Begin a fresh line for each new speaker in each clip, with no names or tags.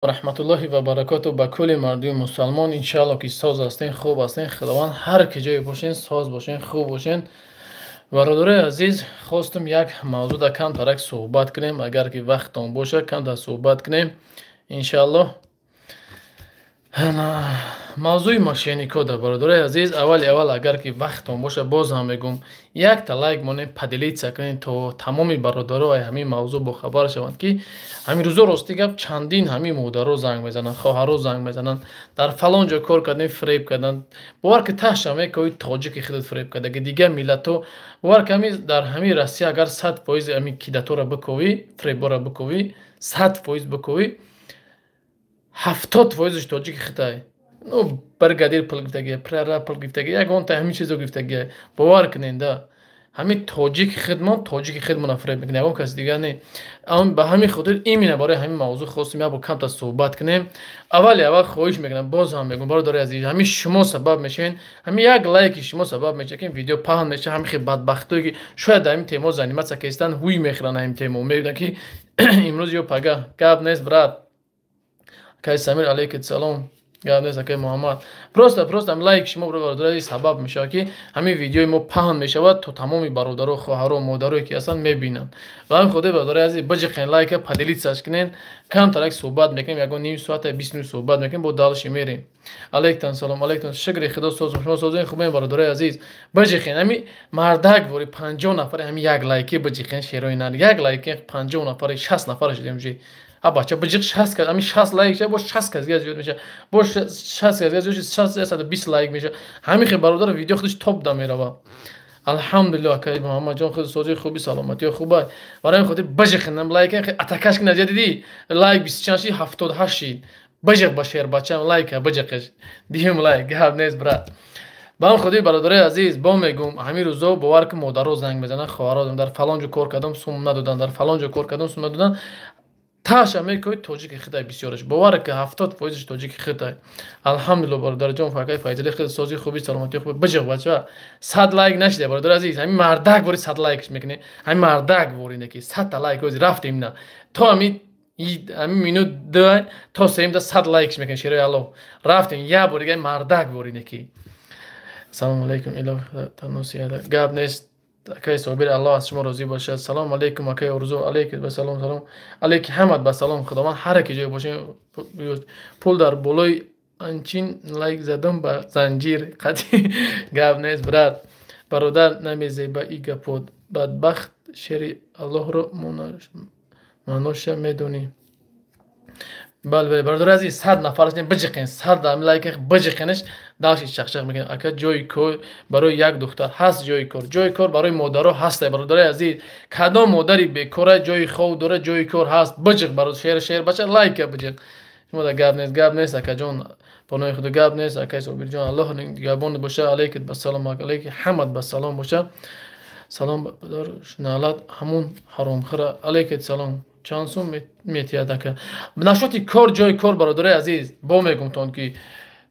Раҳматуллоҳи ва баракоту ба кулли мардуми мусалмон. Иншаалло ки соз ҳастен, хуб ҳастен. Худованд ҳар ки ҷое бошен, соз бошен, хуб бошен. Бародарои азиз, хостум як мавзӯъда камтарак суҳбат кунем. Агар ки вақттон бошад, камтар суҳбат кунем иншааллоҳ. Мавзӯи мошенникода, бародарои азиз, аввали аввал агар ки вақттон бошад, боз ҳам мегӯм, якта лайк монем, поделиться кунем, то тамоми бародаро ай ҳамин мавзӯъ бохабар шаванд, ки ҳамин рӯзо, рости гап, чандин ҳамин модаро занг мезананд, хоҳаро занг мезананд, дар фалон ҷо кор кардем, фиреб карданд. Бовар ки таҳша мекои тоҷики худат фиреб карда, ки дигар миллатҳо, бовар ки ҳамин дар ҳамин Россия агар 100% ҳамин кидаторо биковӣ, фиреббора биковӣ, 100% биковӣ, 70%-ш тоҷики хитай. Ну, бригадир пул гирифтагия, прораб пул гирифтагия, ягонта ҳамин чизо гирифтагия. Бовар кунед, да. Ҳамин тоҷики хидмон, тоҷики хидмона фиреб мекунад, ягон каси дигар не. Ба ҳамин хотир именно барои ҳамин мавзӯъ хостем як бор камтар суҳбат кунем. Аввали аввал хоҳиш мекунам, боз ҳам мегӯм, бародари азиз, ҳамин шумо сабаб мешавед, ҳамин як лайки шумо сабаб мешавад, ки видео паҳн мешавад, ҳамин хел бадбахтое ки шояд дар ҳамин темо заниматься кестан, ҳуй мехӯранд ҳамин темо, мегӯянд ки имрӯз ё пага. Гап нест, брат. Акай Самир, алейкум салом. Гап нест, акай Муҳаммад. Просто лайк шумо, бародари, сабаб мешавад, ки ҳамин видеои мо паҳн мешавад, то тамоми бародаро, хоҳаро, модарое ки ҳастанд, мебинанд. Ба ҳамин хотир, бародари азиз, биҷиқен лайка, поделиться-ш кунен. Камтарак суҳбат мекунем, ягон ним соата, 20 минут суҳбат мекунем, бо дальше мерем. Алейкум салом, алейкум. Шукри Худо, соз, шумо созен, хубен, бародари азиз. Биҷиқен, ҳамин мардак вори 50 нафари ҳамин як лайки биҷиқен, шерои нар. Як лайки 50 нафари, 60 нафар шудем уже. А бача биҷиқ, 60 кас, ҳамин 60 лайк шава, бош 60 кас дига зиёд мешава, бош 60 кас дига зиёд шава, 120 лайк мешава. Ҳамин хел, бародар, видео худаш топ да мерава. Алҳамдулиллоҳ, акай Муҳаммадҷон, худ сози, хуби, саломатиё хуба. Барои ҳамин хотир биҷиқен лайк, атакаш кина. Дидӣ, лайк бисту чанд шид, 78 шид. Биҷиқ ба шербачам лайка, биҷиқеш диюм лайк. Гап нест, брат. Ба ҳамин хотир, бародарои азиз, бо мегӯм, ҳамин рӯзо, бовар ки, модаро занг мезананд, хоҳаро, дар фалон ҷо кор кардам, сум надоданд, дар фалон ҷо кор кардам, сум надоданд. Таша мекои тоҷики хитай бисёраш, бовар ки, 70%-ш тоҷики хитай. Алҳамдулилло, бародарҷон, факай Файзали, хел сози, хуби, саломатӣ хуби. Биҷиқ, бача, 100 лайк нашида, бародар азиз. Ҳамин мардак вори 100 лайкш мекунӣ, ҳамин мардак вори неки 100-та лайк ози рафтем на то ҳамин минут ду то сеюмда 100 лайкш мекунӣ. Шерои Аллоҳ, рафтем як бор дига, мардак вори неки. Салому алайкум, илоҳ таносияда. Гап нест, акай Собир, Аллоҳ аз шумо розӣ бошад. Салому алайкум, акай Орзу, алейкум ба салом, салом алейки ҳамат ба салом. Худованд ҳар ки ҷое бошем. Пул дар болои анчин лайк задам ба занҷир қатъи. Гап нест, брат. Бародар, намезеба и гапот, бадбахт. Шери Аллоҳро маъноша медонӣ. Бале, бале, бародари азиз, 100 нафар биҷиқен, 100 лайк биҷиқенаш, дальше чақчақ мекунем. Ака, ҷои кор барои як духтар ҳаст? Ҷои кор, ҷои кор барои модаро ҳаст, бародари азиз. Кадом модари бекора, ҷои хов дора, ҷои кор ҳаст. Биҷиқ, баро шер, шер бача, лайка биҷиқ. Шумо да гап нест, гап нест, акаҷон, паноҳи Худо. Гап нест, акай Собирҷон, Аллоҳ нигаҳбон боша. Алейкум ба салом, алейки ҳамат ба салом боша. Салом, бародар, налат ҳамун ҳаромхӯра. Алейкум салом. Чанд сум метиҳад, ака? Насчёти кор, ҷои кор, бародари азиз, бо мегумтон, ки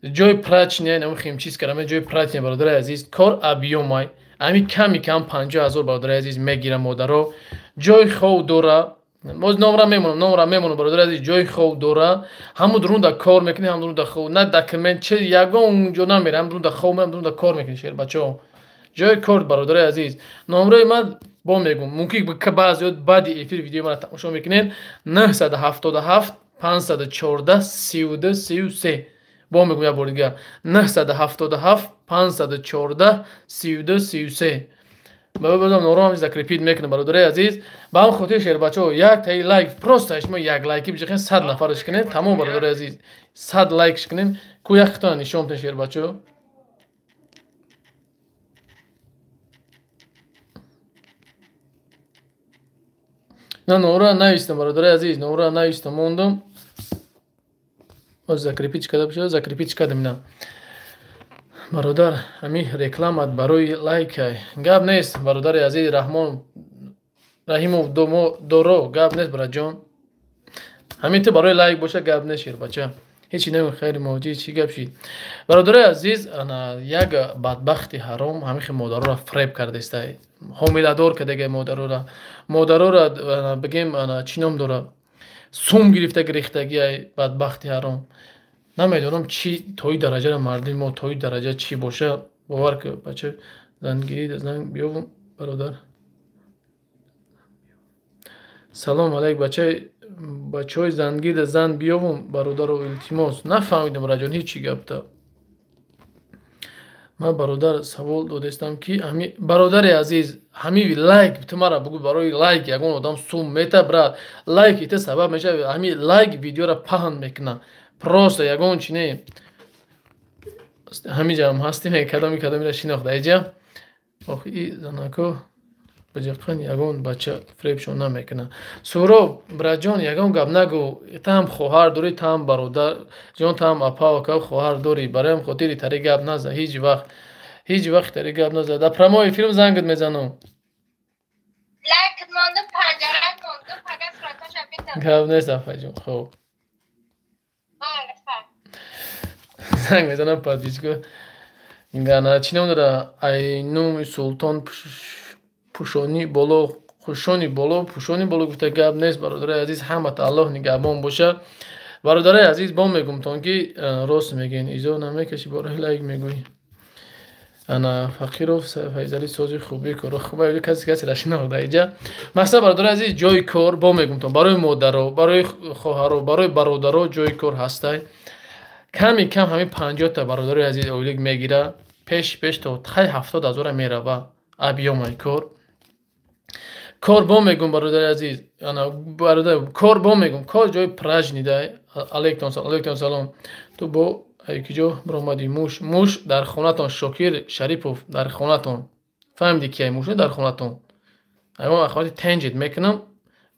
ҷои прачечная, нам химчистка раме, ҷои прачечная, бародари азиз, кор объём ай ами ками кам 50 000, бародари азиз, мегира модаро. Ҷои хов дора, боз номра мемонам, номра мемонам, бародари азиз. Ҷои хов дора, ҳамун дурунда кор мекунӣ, ҳамун дурунда хов, на документ че, ягон ҷо намера, ҳамун дурунда хов, ҳамун дурунда кор мекунӣ, шербачаҳо. Ҷои кор, бародари азиз, номраи ман, бо мегум, мумкин баъзеё баъди эфир видеои мара тамошо мекунед: 977 514 32 33. Бо мегум як бор дигар: 977 514 32 33. Базам норам закрепить мекунам, бародари азиз. Ба ҳам хотир, шербачаҳо, як таи лайк, просто шумо як лайки биҷиқен, 100 нафарш кунед, тамом. Бародари азиз, 100 лайкш кунем ку, як хитона нишон тен, шербачаҳо. На, нора навистам, бародари азиз, нора навистам, мондам. Закрепить карда бошад, закрепить кардам. На, бародар, ҳамин рекламат барои лайкай. Гап нест, бародари азиз, Раҳмон Раҳимов доро. Гап нест, браҷон, ҳамин ту барои лайк боша, гап нест, шербача, ҳечи нами. Хайри мавҷи чӣ гап шид, бародари азиз? Ана як бадбахти ҳаром ҳамин хел модароро фреб кардаиста, ҳомиладор кардага модарора, модарора бигем, чӣ ном дора. Сум гирифта гирифтагиай, бадбахти ҳаром. Намедонам, чӣ тои дараҷара мардуми мо, тои дараҷа чӣ боша. Бовар ки, бача, зангирӣ занг биёвум, бародар. Салом алайк, бачаи бачаҳои зангида зан биёвум, бародаро, илтимос. Нафаҳмидам, раҷон, ҳечи гапта. Ман, бародар, савол додестам, ки ҳами, бародари азиз, ҳами лайк ту мара бугӯ, барои лайк ягон одам сум мета, брат? Лайки ту сабаб мешава, ҳами лайк видеора паҳн мекуна, просто ягон чи не. Ҳамиҷам ҳастем, кадоми кадомира шинохта иҷа. Охи, и занако биҷиқан, ягон бача фребшон намекуна. Суроб, браҷон, ягон гап нагӯ. Таам хоҳар дорӣ, таам бародар ҷон, таам апа, ака, хоҳар дорӣ. Бароям хотири тари гап наза, ҳеҷ вақт, ҳеҷ вақт тари гап наза. Дар прямой эфир м зангат мезанам.
Лайк мондум, панҷара мондум, фақат сураташа битам.
Гап нест, апаҷон, хуб. Занг мезанам подписчик о. Гана чӣ ном дора, Айнуми Султон, пӯшони боло, хушони боло, пӯшони боло гуфта. Гап нест, бародарои азиз, ҳамата Аллоҳ нигаҳбон боша. Бародарои азиз, бо мегумтон, ки рост мегӯен, изо намекашӣ, барои лайк мегӯӣ. Ана Фақиров Файзали, сози хуби коро хуба, каси касира шинохта иҷа. Мақсад, бародарои азиз, ҷои кор, бо мегумтон, барои модаро, барои хоҳаро, барои бародаро ҷои кор ҳастай. Ками кам ҳамин 50-та, бародарои азиз, ойлик мегира, пеш пеш то тай 70 0-ра мерава. Объём ай кор, кор, бо мегум, бародари азиз, бародар, кор, бо мегум, кор ҷои праздник дай. Алейкум салом. Ту бо киҷо биромадӣ? Муш, муш дар хонатон, Шокир Шарипов, дар хонатон. Фаҳмидӣ, ки ай муш дар хонатон? Ягон ахвати тенҷид мекунам,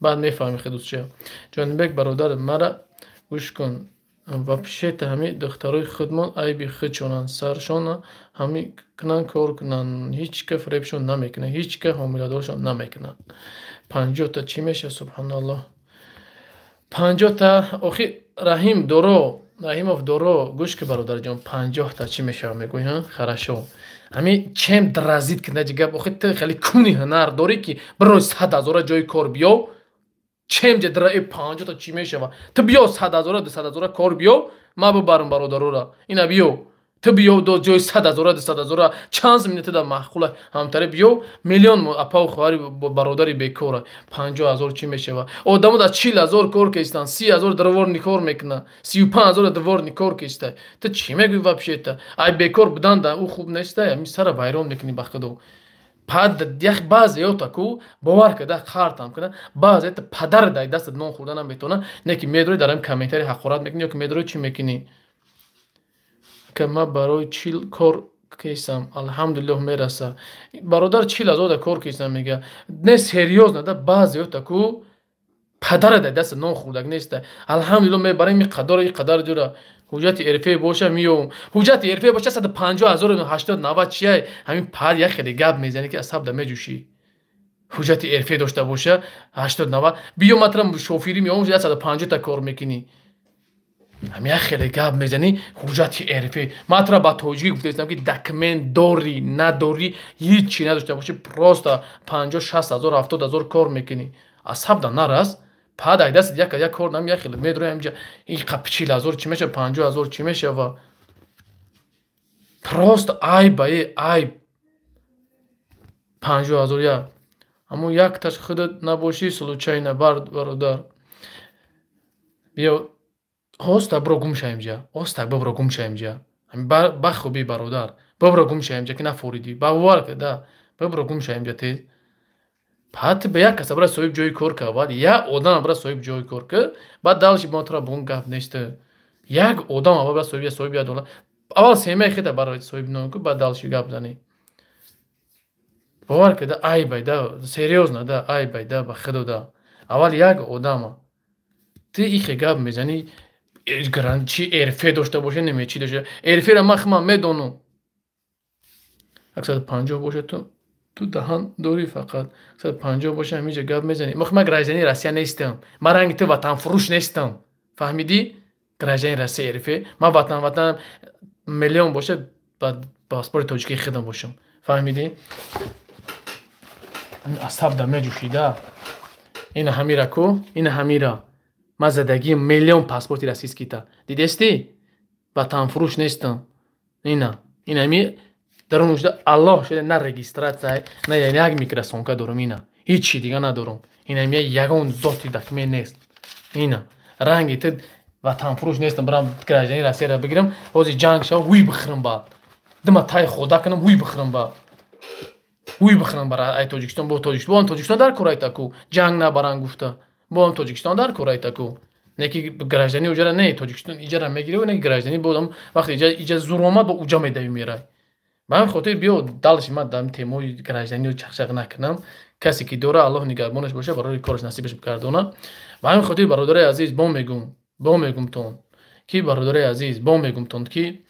баъд мефаҳми хедусча. Ҷонибек, бародар, мара гӯш кун. Вообще-то ҳами духтарои худмон айби худшонанд, саршона ҳами кунанд, кор кунанд, ҳеҷ ка фиребшон намекунад, ҳеҷ ка ҳомиладоршон намекунад. 50-та чӣ мешавад? Субҳаналлоҳ, 50-та. Охи, Раҳим доро, Раҳимов доро, гӯш ки, бародарҷон, 50-та чӣ мешавад, мегӯй? Хорошо, ҳами чем дразит кунад гап. Охи, ту хеле куни ҳунар дорӣ, ки бирои 100 0-а ҷои кор биё. Чем ҷа 50-та чӣ мешава? Ту биё, 100 0-а, 200 0-а кор биё, ма бибарам бародарора. Ина биё, ту биё до ҷои 100 0-а, 200 0-а, чанд зимина ту дар маъқула ҳамтаре биё. Миллион апау, хоҳари, бародари бекора. 50 000 чӣ мешава? Одамо дар 40 000 кор кестанд, 30 000 дворник кор мекунанд, 35 000 дворник кор кеста. Ту чӣ мегӯӣ вообще-то? Ай бекор будан да ӯ хуб неста. Ами сара вайрон мекунӣ, ба худо. Як баъзеёта ку, бовар када, қартам када, баъзеята падар дар дастат нон хӯрда наметавона, не ки медорӣ, дар ҳами комментарий ҳақорат мекунӣ ё ки медорӣ, чӣ мекунӣ? Ка ма барои 40 кор кесам, алҳамдулиллоҳ, мераса. Бародар 40 0-да кор кесам мега. Не, серьёзно да, баъзеёта ку падара дар даста нон хӯрдаг неста. Алҳамдулиллоҳ, мебарем и қадора, и қадар ҷура. Ҳуҷҷати РФ боша, меёвум. Ҳуҷҷати РФ боша, 150 0, 80, 90 чияй? Ҳамин пар як хеле гап мезанӣ, ки асаб да меҷӯшӣ. Ҳуҷҷати РФ дошта боша, 80, 90 биё, матрам шофирӣ меёвум, 150-та кор мекунӣ. Ҳами як хеле гап мезанӣ, ҳуҷҷати РФ. Матра ба тоҷикӣ гуфтаистам, ки документ дорӣ, надорӣ, ҳичи надошта бошӣ, просто 50, 60 0, 70 0 кор мекунӣ. Асаб да нарас. Пад ай дастат як як кор нам, як хеле медрои ҳамҷа. Ин қапи 40 0 чӣ мешава, 50 0 чӣ мешава? Просто айб, ае айб. 50 0 як, аммо якташ худат набошӣ случайно. Бародар, биё, оста бро, гум ша имҷа, оста бибро, гум ша имҷа. Ба хубӣ, бародар, бибро, гум ша имҷа, ки нафоридӣ. Бовар када, бибро, гум ша имҷа тез. Пат ба як каса бара соҳиб ҷои кор ка, баъд як одам бара соҳиб ҷои кор ка, баъд дальше мо тура бун гап нест. Як одам аввал бара соҳиб як доллар, аввал семаи хита бара соҳиб нон ку, баъд дальше гап занӣ. Бовар када, айбай да, серьёзно да, айбай да, ба худо да. Аввал як одама. Ту ихе гап мезанӣ, чи РФ дошта боша, неме чи дошта. РФ-ра ман худам медонам. 150 боша, ту даҳан дорӣ, фақат 150 боша, ҳаминҷа гап мезанӣ. Ман гражданин и Россия нестам, ман ранги ту ватанфурӯш нестам, фаҳмидӣ? Гражданин Россия, РФ, ман ватан миллион боша, ба паспорти тоҷикии худам бошам, фаҳмидӣ? Асаб да меҷӯшида. Ина ҳамира ку, ина ҳамира. Ман задагиам миллион паспорти российскийта. Дидестӣ? Ватанфурӯш нестам. Ина. Инами дар он ужда Аллоҳ шуда, на регистрация, на як микросхемка дорам ина. Ҳеҷ чи дига надорам. Инами ягон зоти документ нест. Ина. Ранги ту ватанфурӯш нестам, барам гражданини Россияро бигирам, ҳозир ҷанг шава, ҳуй бихӯрам баъд. Дима тай хода кунам, ҳуй бихӯрам баъд. Ҳуй бихӯрам бара ай Тоҷикистон, бо Тоҷикистон, бо Тоҷикистон дар корайтаку. Ҷанг набаран гуфта. Бо Тоҷикистон дар корайтаку. Не ки граждани уҷара не, Тоҷикистон иҷара мегирӣ, не граждани бодам вақте иҷа иҷа зур омад, бо уҷа медави мерай. Ба ҳамин хотир биё дальше ман дар темои гражданиро чақчақ накунам. Касе ки дора, Аллоҳ нигаҳбонаш боша, барои кораш насибаш бигардона. Ба ҳамин хотир, бародари азиз, бо мегум, бо мегумтон ки, бародари азиз, бо мегумтон ки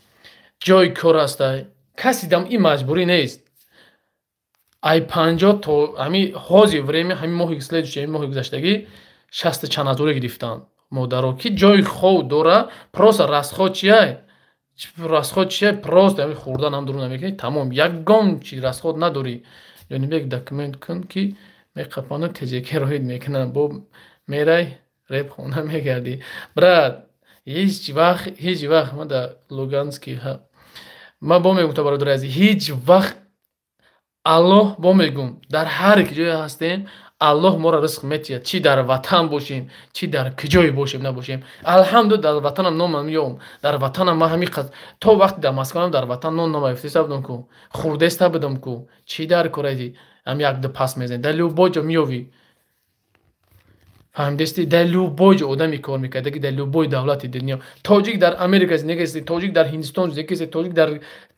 ҷои кор ҳастай, каси дам ин маҷбурӣ нест. Ай 50 то ҳами ҳозир время, ҳамин моҳи следующий, ҳамин моҳи гузаштагӣ шасту чанд ҳазоре гирифтанд модаро, ки ҷои хов дора. Просто расход чияй? Расход чияй? Просто ҳамин хӯрдан ҳам дуру намекунӣ, тамом, ягон чи расход надорӣ. Ҷонибек, документ кун, ки меқапану ТЖК роҳид мекунанд, бо мерай репхона мегардӣ. Брат, ҳеҷ вақт, ҳеҷ вақт ма дар Луганский ма бо мегум то, бародари азиз, ҳеҷ вақт Аллоҳ, бо мегум, дар ҳар ки ҷое ҳастем, Аллоҳ моро ризқ метиҳад, чӣ дар ватан бошем, чӣ дар куҷое бошем набошем. Алҳамду, дар ватанам нонам меёбам, дар ватанам ма ҳамин то вақте дар Москваам дар ватан нон намаёфтеста будам ку, хӯрдеста будам ку. Чӣ дар коради ам як ду пас мезанӣ, дар любой ҷо меёвӣ, фаҳмидести? Дар любой ҷо одами кор мекардаги, дар любой давлати дунё, тоҷик дар Америка зиндагӣ кест, тоҷик дар Ҳиндистон зиндагӣ кест, тоҷик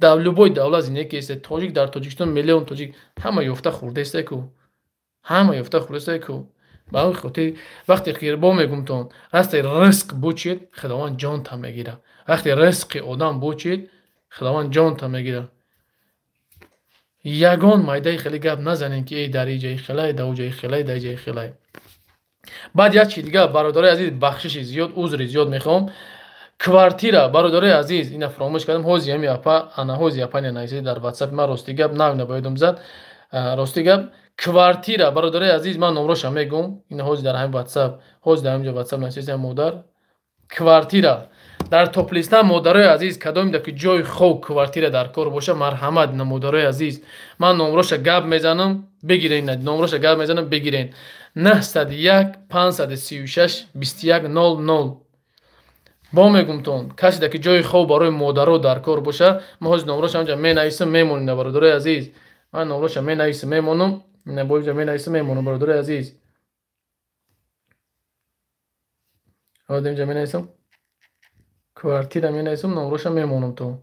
дар любой давлат зиндагӣ кест, тоҷик дар Тоҷикистон, миллион тоҷик, ҳама ёфта хӯрдеста ку, ҳама ёфта хӯрдеста ку. Ба ҳамин хотир вақте ки бо мегумтон, расте ризқ бучид, Худованд ҷонта мегирад. Вақте ризқи одам бучид, Худованд ҷонта мегирад. Ягон майдаи хеле гап назанем, ки эй, дар иҷаи хелай, дар уҷаи хелай, дар иҷаи хелай. Баъд як чи дига, бародарои азиз, бахшиши зиёд, узри зиёд мехоҳам. Квартира, бародарои азиз, ина фаромӯш кардам. Ҳози ҳами апа, ана ҳози апа ина нависед дар Ватсапи ман. Рости гап, нав ба ёдам зад. Рости гап, квартира, бародарои азиз, ман номроша мегӯм. Ина ҳози дар ҳамин Ватсап, ҳози дар ҳамин ҷо Ватсап нависед модар. Квартира дар Топлистан, модарои азиз, кадомида ки ҷои хоб, квартира дар кор боша, марҳамат. На, модарои азиз, ман номроша гап мезанам, бигирен. Номроша гап мезанам, бигирен: 901 536 21 00. Бо мегумтон, каседа ки ҷои хоб барои модаро дар кор боша, ма ҳозир номроша ҳамҷа менависам, мемонем. Бародарои азиз, ман номроша менависам, мемонам, боҷа менависам, мемонам. Бародарои азиз, ҳозир инҷа менависам, квартира менависам, номроша мемонам. То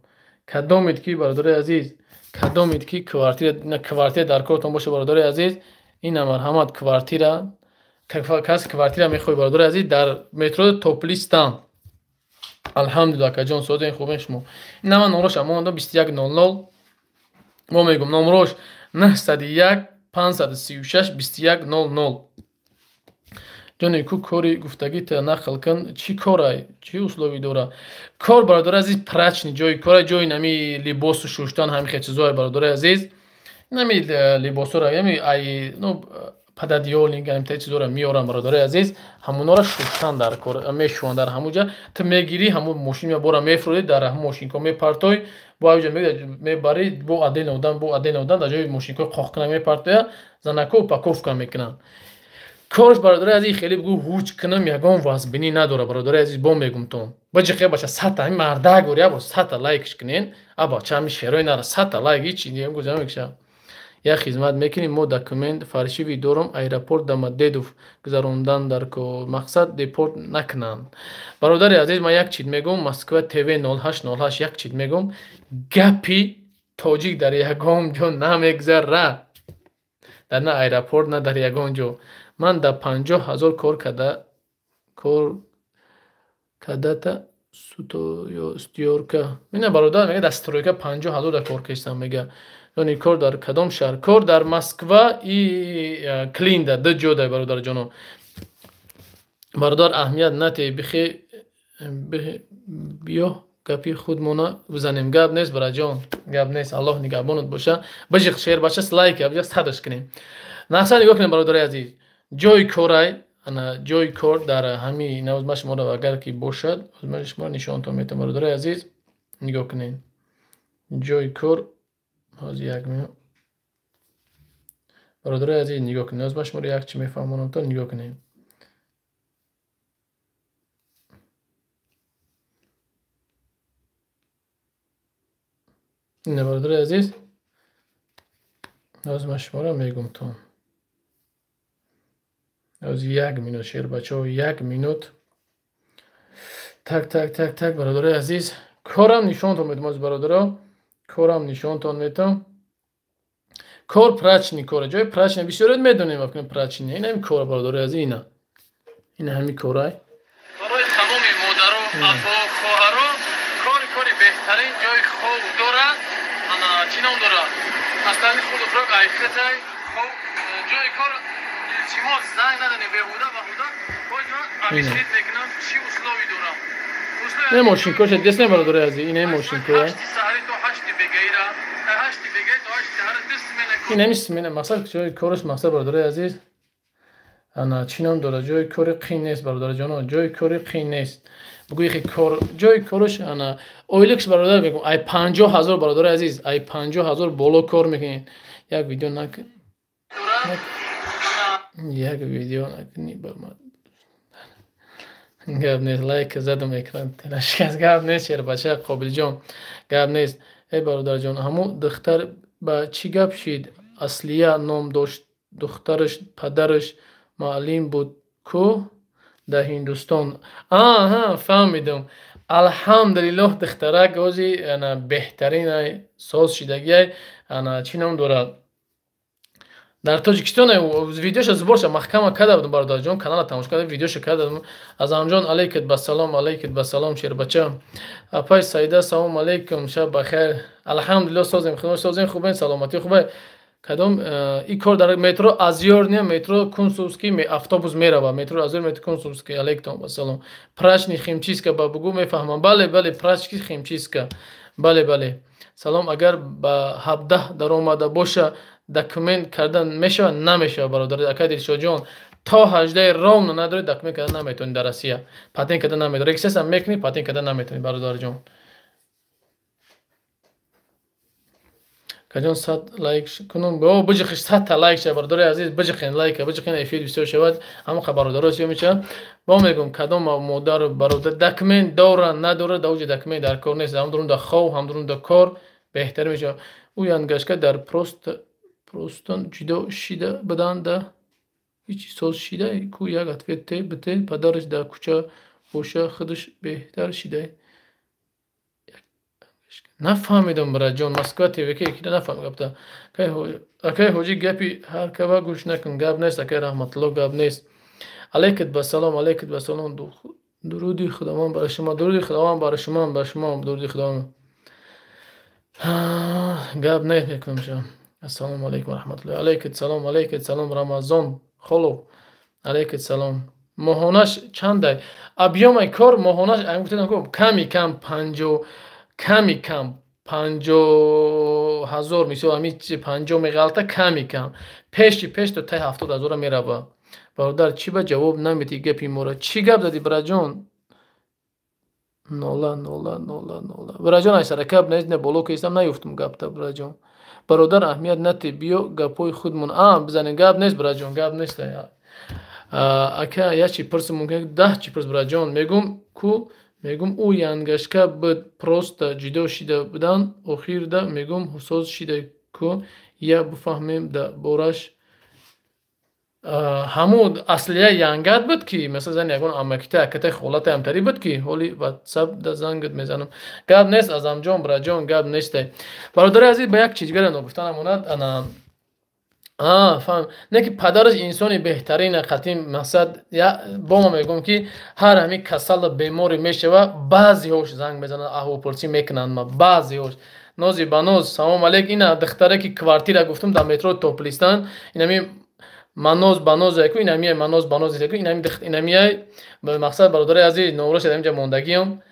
кадомед ки, бародарои азиз, кадомед ки квартира дар кортон боша, бародарои азиз, ина марҳамат, квартира. Каси квартира мехоҳӣ, бародари азиз, дар метро Топлистан. Алҳамдулилла, акаҷон, созен, хубен шумо? Ина ман номроша мондам: 21 00. Мо мегум номрош: 901 536 21 00. Ҷоне ку, кори гуфтагита нақл кун, чӣ корай, чӣ условий дора кор? Бародари азиз, прачечный ҷои кора, ҷои нами либосу шуштан, ҳамин хел чизое, бародари азиз. Нами либосоро ями ай, ну, пододеяльник, ҳамин чизоро меорам, бародари азиз, ҳамонора шуштан дар кор, мешӯянд дар ҳамуҷа. Ту мегирӣ, ҳамун мошин бора мефурӯдӣ, дар ҳамун мошинко мепартой, бо аҷа мебарӣ, бо отдельно одам, бо отдельно одам дар ҷои мошинкои қоқкунак мепартоя, занако упаковка мекунанд. Корш, бародари азиз, хеле бигӯ ҳуҷ кунам, ягон вазбинӣ надора, бародари азиз. Бо мегумтон, баҷиқе бача, сата ҳами мардак гори, або сата лайкш кунен, абача, ҳами шерои нара, сата лайк, ҳичи гӯза мекша. Як хизмат мекунем, мо документ фальшивый дорам, аэропорт Домодедово гузарондан дар кор, мақсад депорт накунанд. Бародари азиз, ман як чиз мегӯм, Москва ТВ 0808, як чиз мегӯм: гапи тоҷик дар ягон ҷо намегзарад, дар на аэропорт, на дар ягон ҷо. Ман дар 50 000 кор када, кор кадата стройка ина, бародар, мега, дар стройка 50 000 дар кор кестам, мега. Ёни кор дар кадом шаҳр? Кор дар Москва и Клинда, ду ҷо дай, бародарҷоно. Бародар, аҳамият натей, бихе биё гапи худмона бизанем. Гап нест, бараҷон, гап нест, Аллоҳ нигаҳбонат боша. Бижиқ, шербача, лайк абҷа садаш кунем. Нақса нигоҳ кунем, бародари азиз, ҷои корай. ана ҷои кор дар ҳами навоз ман шуморо агар ки бошад, ман шуморо нишонтон метавам, бародарои азиз, нигоҳ кунед. Ҷои кор ҳозир як минут. Бародарои азиз, нигоҳ кунед. Ҳозир ман шуморо як чи мефаҳмонам, то нигоҳ кунед. Ина, бародарои азиз, ҳозир ман шуморо мегӯм то. Ҳозир як минут, шербачаҳо, як минут. Так, так, так, так, бародарои азиз, корам нишонтон метавам, ҳозир бародаро, корам нишонтон метавам. Кор прачни кора, ҷои прачни бисёред медонем, вақте прачни. Ин ҳамин кора, бародарои азиз, ина. Ин ҳамин корай.
Барои тамоми модаро, апо, хоҳаро кори беҳтарин ҷои хоб дорад. Ана чӣ ном дорад? Аслани худ хӯрок айхатай хоб ҷои кор илтимос занг назанед беҳуда ва ҳуда. Боз ман объяснить мекунам чӣ услови дорам.
Не мошинкоша дес не, бародарои азиз, ин ҳамин мошинкоя.
8 саҳари то 8 бегаира, 8 бегаи то 8 саҳари ду смена кор.
Ин ҳамин смена, мақсад ҷои кораш, мақсад, бародарои азиз, ана чӣ ном дорад? Ҷои кори қин нест, бародарҷоно, ҷои кори қин нест. Бугӯи хи кор, ҷои кораш ана ойликш, бародар, мегӯм, ай 50 000, бародарои азиз, ай 50 000 боло кор мекунед. Як видео накун. Як видео накунӣ бар ман. Гап нест, лайк задам, экран нашикаст. Гап нест, шербача Қобилҷон, гап нест. Эй бародарҷон, ҳамун духтар ба чӣ гап шид? Аслия ном дошт духтараш, падараш муаллим буд ку дар Ҳиндустон. Аҳа, фаҳмидам. Алҳамдулиллоҳ, духтарак ози ана беҳтарин соз шидагиай. Ана чӣ ном дорад? Дар Тоҷикистон видеоша сборша маҳкама карда будам, бародарҷон, канала тамошо карда, видеоша карда будам. Азамҷон, алейкум ба салом, алейкум ба салом, шербача. Апай Саида, салом алейкум, шаб бахайр. Алҳамдулиллоҳ, созем, худо созем, хубем, саломатӣ хубе. Кадом и кор дар метро Озёрная, метро Кунцевский, автобус мерава, метро Озёр, метро Кунцевский, алейкум ба салом. Прачни химчистка ба бугу мефаҳмам. Бале, бале, прачки химчистка. Бале, бале. Салом, агар ба 17 даромада боша, документ кардан мешавад, намешавад, бародар ака Дилшодҷон? То 18 ровно надоред, документ кардан наметавонед дар Россия. Патент кардан наметавонед. Регистрация мекунӣ, патент кардан наметавонед, бародарҷон. Каҷон 100 лайк кунум? О, биҷиқиш 100 та лайк ша, бародари азиз, биҷиқен лайка, биҷиқен, эфир бисёр шавад, ҳамақа бародаро сиё мешавад. Бо мегӯм, кадом модару бародар документ дора, надора, дар уҷа документ дар кор нест, ҳам дурун дар хов, ҳам дурун дар кор беҳтар мешавад. Ӯ янгашка дар просто простон ҷудо шида буданд, да ҳеҷ соз шида ку, як ответ те бите, падараш дар кӯча боша, худаш беҳтар шида. Нафаҳмидам, бираҷон, Москва ТВ ки нафаҳмидам гапта. Акай ҳоҷӣ, гапи ҳар кава гӯш накун. Гап нест, акай Раҳматулло, гап нест. Алейкум ба салом, алейкум ба салом. Дуруди Худованд бар шумо, дуруди Худованд бар шумо, бар шумо дуруди Худованд. Гап нест, мекунам шумо. Ассалому алайкум ва раҳматуллоҳ. Алейкум салом, алейкум салом, Рамазон Холов. Алейкум салом. Моҳонаш чандай? Объёмаи кор моҳонаш ам гуфтам ку ками кам панҷо, ками кам 50 000, мисол ҳамин 50 меғалта, ками кам. Пеши пеш то таи 70 000 мерава. Бародар, чӣ ба ҷавоб намедиҳӣ гапи моро? Чӣ гап задӣ, бираҷон? Нола, нола, нола, нола. Бираҷон, ай саракаб нест, не боло кистам, наёфтум гапта, бираҷон. Бародар, аҳамият натӣ, биё гапҳои худмон. А, бизанем, гап нест, бираҷон, гап нест. Ака, як чи пурсам мумкин? 10 чи пурс, бираҷон. Мегум ку, мегум ӯ янгашка буд, просто ҷудо шида буданд, охирда мегум соз шида ку, я бифаҳмем да бораш. Ҳамун аслия янгат буд ки масалан зани ягон амакита, акатай, холатай ҳамтарӣ буд ки ҳоли ватсап да зангат мезанам. Гап нест, Азамҷон, бираҷон, гап несте. Бародари азиз, ба як чиз дигаре ногуфта намонад. Ана фаҳм не ки падараш инсони беҳтарин қатъи мақсад. Бо ма мегӯм ки ҳар ҳамин касалу беморе мешава, баъзеҳош занг мезананд, аҳволпурсӣ мекунанд ма баъзеҳош. Нози ба ноз, салом алейк. Ина духтаре ки квартира гуфтум дар метро Топлистан, инами маноз ба ноз яку, инамия маноз ба ноз яку, инами инамия мақсад, бародари азиз, номрош дар инҷа мондагиам.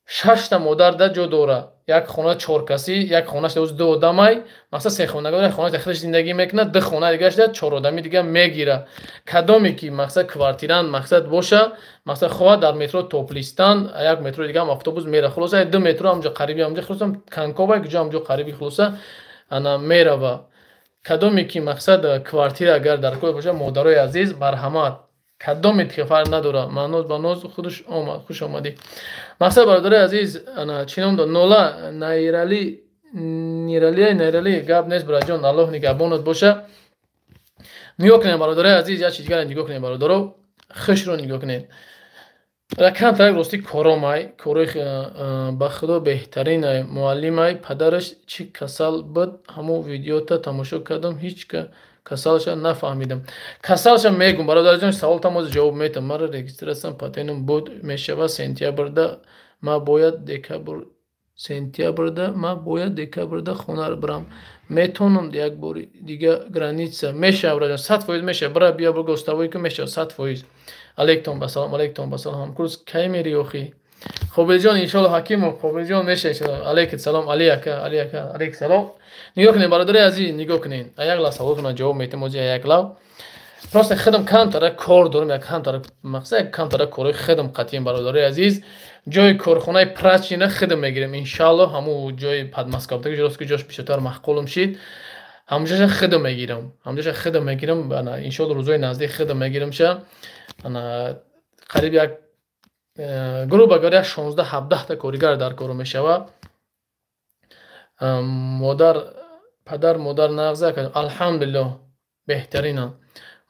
Шашта модар да ҷо дора. Як хона чоркасӣ, як хонаш ду одамай, мақсад се хонага, як хона худаш зиндагӣ мекунад, ду хона дигаш да чор одами дига мегира. Кадоме ки мақсад квартирант мақсад боша, мақсад хоҳад дар метро Топлистан, як метро дига ҳам автобус мера. Хулоса ду метро ҳамҷо қариби ҳамҷо, хулоса Канкова куҷо ҳамҷо қариби, хулоса ана мерава. Кадоме ки мақсад квартира агар дар кор боша, модарои азиз, марҳамат. Кадоме ки фарқ надора, маъноз ба ноз худаш омад, хуш омадӣ. Мақсад бародари азиз, ана чӣ ном дор? Нола Найрали, Нирали, Найрали, гап нест браҷон, Аллоҳ нигаҳбонат боша. Нигоҳ кунед бародари азиз, як чиз дигар нигоҳ кунед бародаро, хушро нигоҳ кунед. Камтар рости коромай, корои ба худо беҳтаринай, муаллимай, падараш чӣ касал буд, ҳамон видеота тамошо кардам, ҳеҷ касалша нафаҳмидам. Касалша мегум, бародарҷон, саволтам ҳозир ҷавоб метам. Мара регистрация патентам буд мешава сентябрда, ма бояд декабр, сентябрда, ма бояд декабрда хона бирам. Метонам як бори дига граница мешава, бародарҷон, 100% мешава. Бира бия бо гостовой ку мешава 100%. Алейкум ба салом, алейкум ба салом. Ҳамкурс кай мери охи? Қобилҷон, иншоалло Ҳакимов, Қобилҷон меша иншоалло. Алейкум салом, Али ака, Али ака, алейкум салом. Нигоҳ кунед бародари азиз, нигоҳ кунед. Як лаҳза саволтонро ҷавоб метам, ҳозир як лав. Просто худам камтара кор дорам, як камтара мақсад, як камтара корои худам қатъием бародари азиз. Ҷои корхонаи прачина худам мегирем иншоалло, ҳамун ҷои Подмосковдаги ҷост ки ҷош бисёртар маъқулам шид. Ҳамунҷоша худам мегирам. Ҳамунҷоша худам мегирам, ана иншоалло рӯзои наздик худам мегирамша. Ана қариб як грубо говоря 16-17 та коригар дар кору мешава. Модар, падар, модар нағза, алҳамдулиллоҳ, беҳтаринам.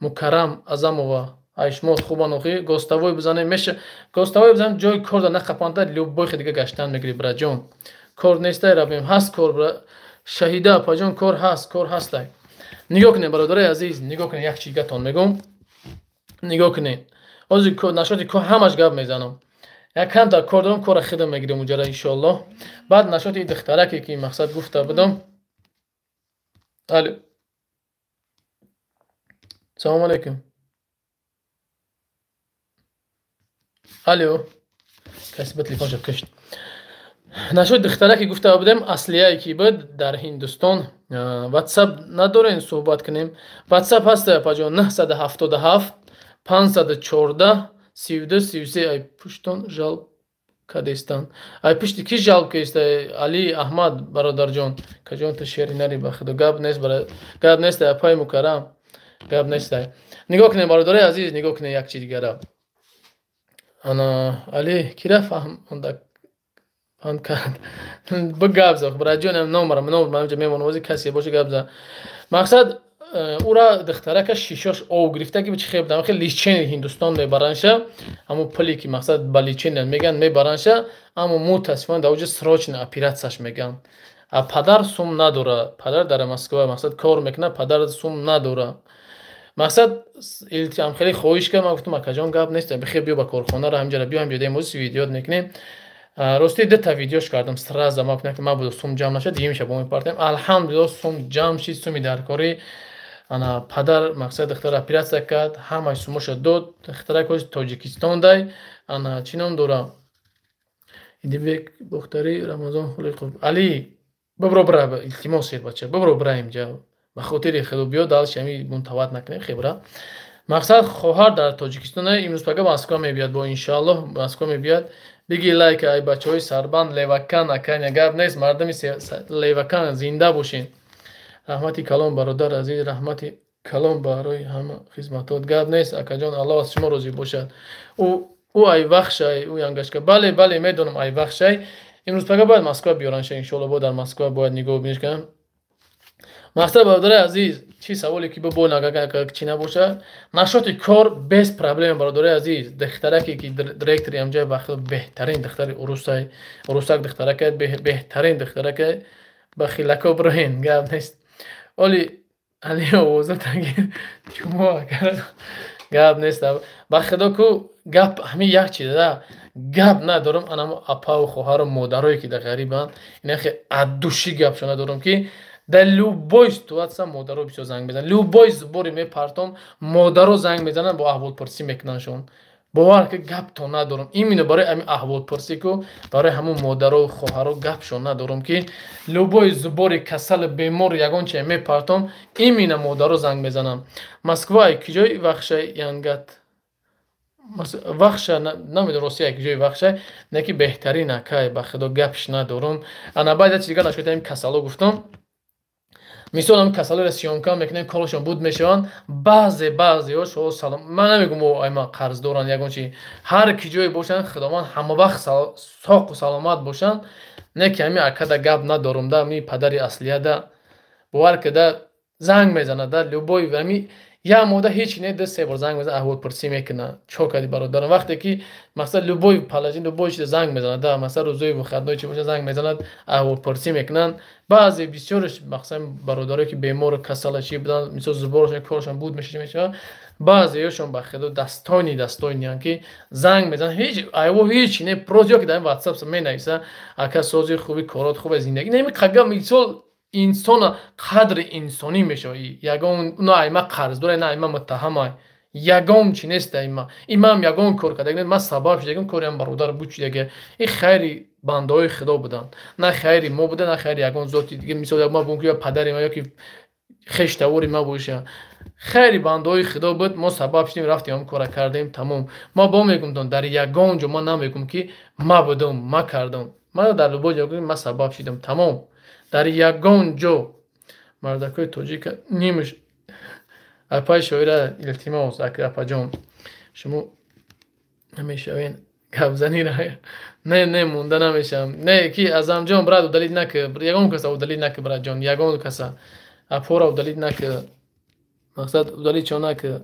Мукаррам Азамова, ай шумо хубан охи, гостовой бизанем меша, гостовой бизанем ҷои кор да нақапанта, любой дига гаштан мегири браҷон. Кор нестай равем, ҳаст кор, Шаҳида апаҷон, кор ҳаст, кор ҳастай. Нигоҳ кунед бародари азиз, нигоҳ кунед, як чизгатон мегӯм. Нигоҳ кунед. Ҳозир нашоти кор ҳамаш гап мезанам. Як камтар кор дорам, корра худам мегирем уҷара иншоаллоҳ. Баъд нашоти духтараке ки мақсад гуфта будам. Алло. Салом алейкум. Алло. Каси ба телефонша кушт. Нашоти духтараке гуфта будем, аслияе ки буд дар Ҳиндустон. WhatsApp надорем суҳбат кунем. WhatsApp ҳаст апаҷон 977 514 32 33. Ай пуштон жалб кадестан. Ай пушти ки жалб кеста? Али Аҳмад бародарҷон. Каҷон ту шери нари ба худо. Гап нест, гап нест, апай мукаррам. Гап нест. Нигоҳ кунед бародари азиз, нигоҳ кунед як чиз дигара. Ана Али кира фаҳм фаҳм кард. Бу гап зад. Браҷонам номерам, номерам ҷа мемонам, ози касе боша гап зад. Мақсад ура духтарака шишош ов гирифта ки чи хеб дам хел лечение Ҳиндустон мебаранша, ҳамун пуле ки мақсад ба лечение меган мебаранша, аммо мутаассифона дар оҷа срочно оператсияш меган. А падар сум надора, падар дар Москва мақсад кор мекунад, падар сум надора. Мақсад илтиам хеле хоҳиш кард, ман гуфтам акаҷон гап нест, бихер биё ба корхонаро ҳамҷара биё, ҳамҷа дем ози видеот мекунем. Рости дута видеош кардам сразу, ман гуфтам ки ман буду сум ҷамъ нашад, дигимша бо мепартем. Алҳамдулиллоҳ сум ҷамъ шид, суми даркорӣ. Ана падар мақсад духтар оператсия кард, ҳамаи сумоша дод, духтарак ҳози Тоҷикистон дай. Ана чӣ ном дора? Идибек Бохтарӣ, Рамазон Холиқов. Али, бибро бира, илтимос шед бача, бибро бира инҷа. Ба хотири худо биё, далш ҳами мунтават накунем, хебра. Мақсад хоҳар дар Тоҷикистон, имрӯз пага Москва мебиёд, бо иншоаллоҳ Москва мебиёд. Биги лайк ай бачаҳои сарбанд Левакан, аканя гап нест, мардуми Левакан зинда бошен. Раҳмати калом бародар азиз, раҳмати калом барои ҳама хизматот. Гап нест акаҷон, Аллоҳ аз шумо розӣ бошад. Ӯ ай вахшай, ӯ янгашка. Бале, бале, медонам ай вахшай. Имрӯз пага бояд Москва биёранша, иншоаллоҳ бо дар Москва бояд нигоҳ биниш кунам. Мақсад бародари азиз, чӣ саволе ки бо нагага чӣ набоша, нашоти кор без проблема бародари азиз. Духтараке ки директори ҳамҷои вақт беҳтарин духтари урусай, урусак духтаракай, беҳтарин духтаракай, ба хилако броҳен, гап нест. Оли али овоза тагир шумо агар гап нест. Ба худо ку гап ҳамин як чиз да, гап надорам, анамо апаву хоҳару модарое ки дар ғарибанд, ина хе аддуши гапшо надорам ки дар любой ситуация модаро бисёр занг мезананд. Любой сборе мепартом, модаро занг мезананд, бо аҳволпурсӣ мекунандшон. Бовар ки гаптон надорам. Именно барои ҳамин аҳволпурсӣ ку, барои ҳамун модаро, хоҳаро гапшон надорам, ки любой зубори касал, бемор, ягон чизе мепартом, именно модаро занг мезанам. Москва киҷои вахша янгат? Вахша намедонам, Росия киҷои вахша, не ки беҳтарин акай, ба худо гапш надорам. Ана баъд як чиз дигар нашуд, ҳамин касало гуфтам. Мисол, ҳам касалоро съёмка мекунем, корашон буд мешаванд. Баъзеҳо шо салом, ман намегум о ай ман қарз доранд ягон чи, ҳар ки ҷое бошанд, худованд ҳама вақт соқу саломат бошанд. Не ки ҳамин акада гап надорум да, ми падари аслияда бовар када занг мезанад да, любой ҳами як мода ҳеч не, ду се бор занг мезанад, аҳволпурсӣ мекунад: чо кардӣ, бародарам? Вақте ки мақсад любой положение, любой чиз занг мезанад да, масалан, рӯзои выходной чи боша, занг мезанад, аҳволпурсӣ мекунанд. Баъзе бисёрш, мақсад, бародарое ки бемору касала чи буданд, мисол, зуборашон корашон буд мешава, баъзеёшон ба худо дастони дастонианд, ки занг мезананд, ҳеҷ айво ҳеч не, просто ё ки дар ватсап менависа: ака, сози, хуби, корот хубе, зиндагӣ намеқага. Мисол, инсона қадри инсонӣ мешавад. Ягон на айма қарздора, на айма муттаҳамай, ягон чи нест. Айма имам ягон кор карда, ман сабаб шудагим, кориам бародар буд шудаги. Ин хайри бандаҳои худо буданд, на хайри мо буда, на хайри ягон зоти дига. Мисол, ма бум ки падари ма ёки хештавори ма боша, хайри бандаҳои худо буд. Мо сабаб шудем, рафтем, ҳам кора кардем, тамом. Ма бо мегумтон, дар ягон ҷо ман намегум, ки ма будум, ма кардам. Ма дар любой ҷо ма сабаб шудам, тамом. Дар ягон ҷо мардакои тоҷика нимш. Апаи шоира, илтимос, апаҷон, шумо намешавен гапзанира? Не, не, монда намешавам. Не ки Азамҷон, брат, удалить нака, ягон каса удалить нака, братҷон, ягон каса апора удалить нака, мақсад, удалить чо нака.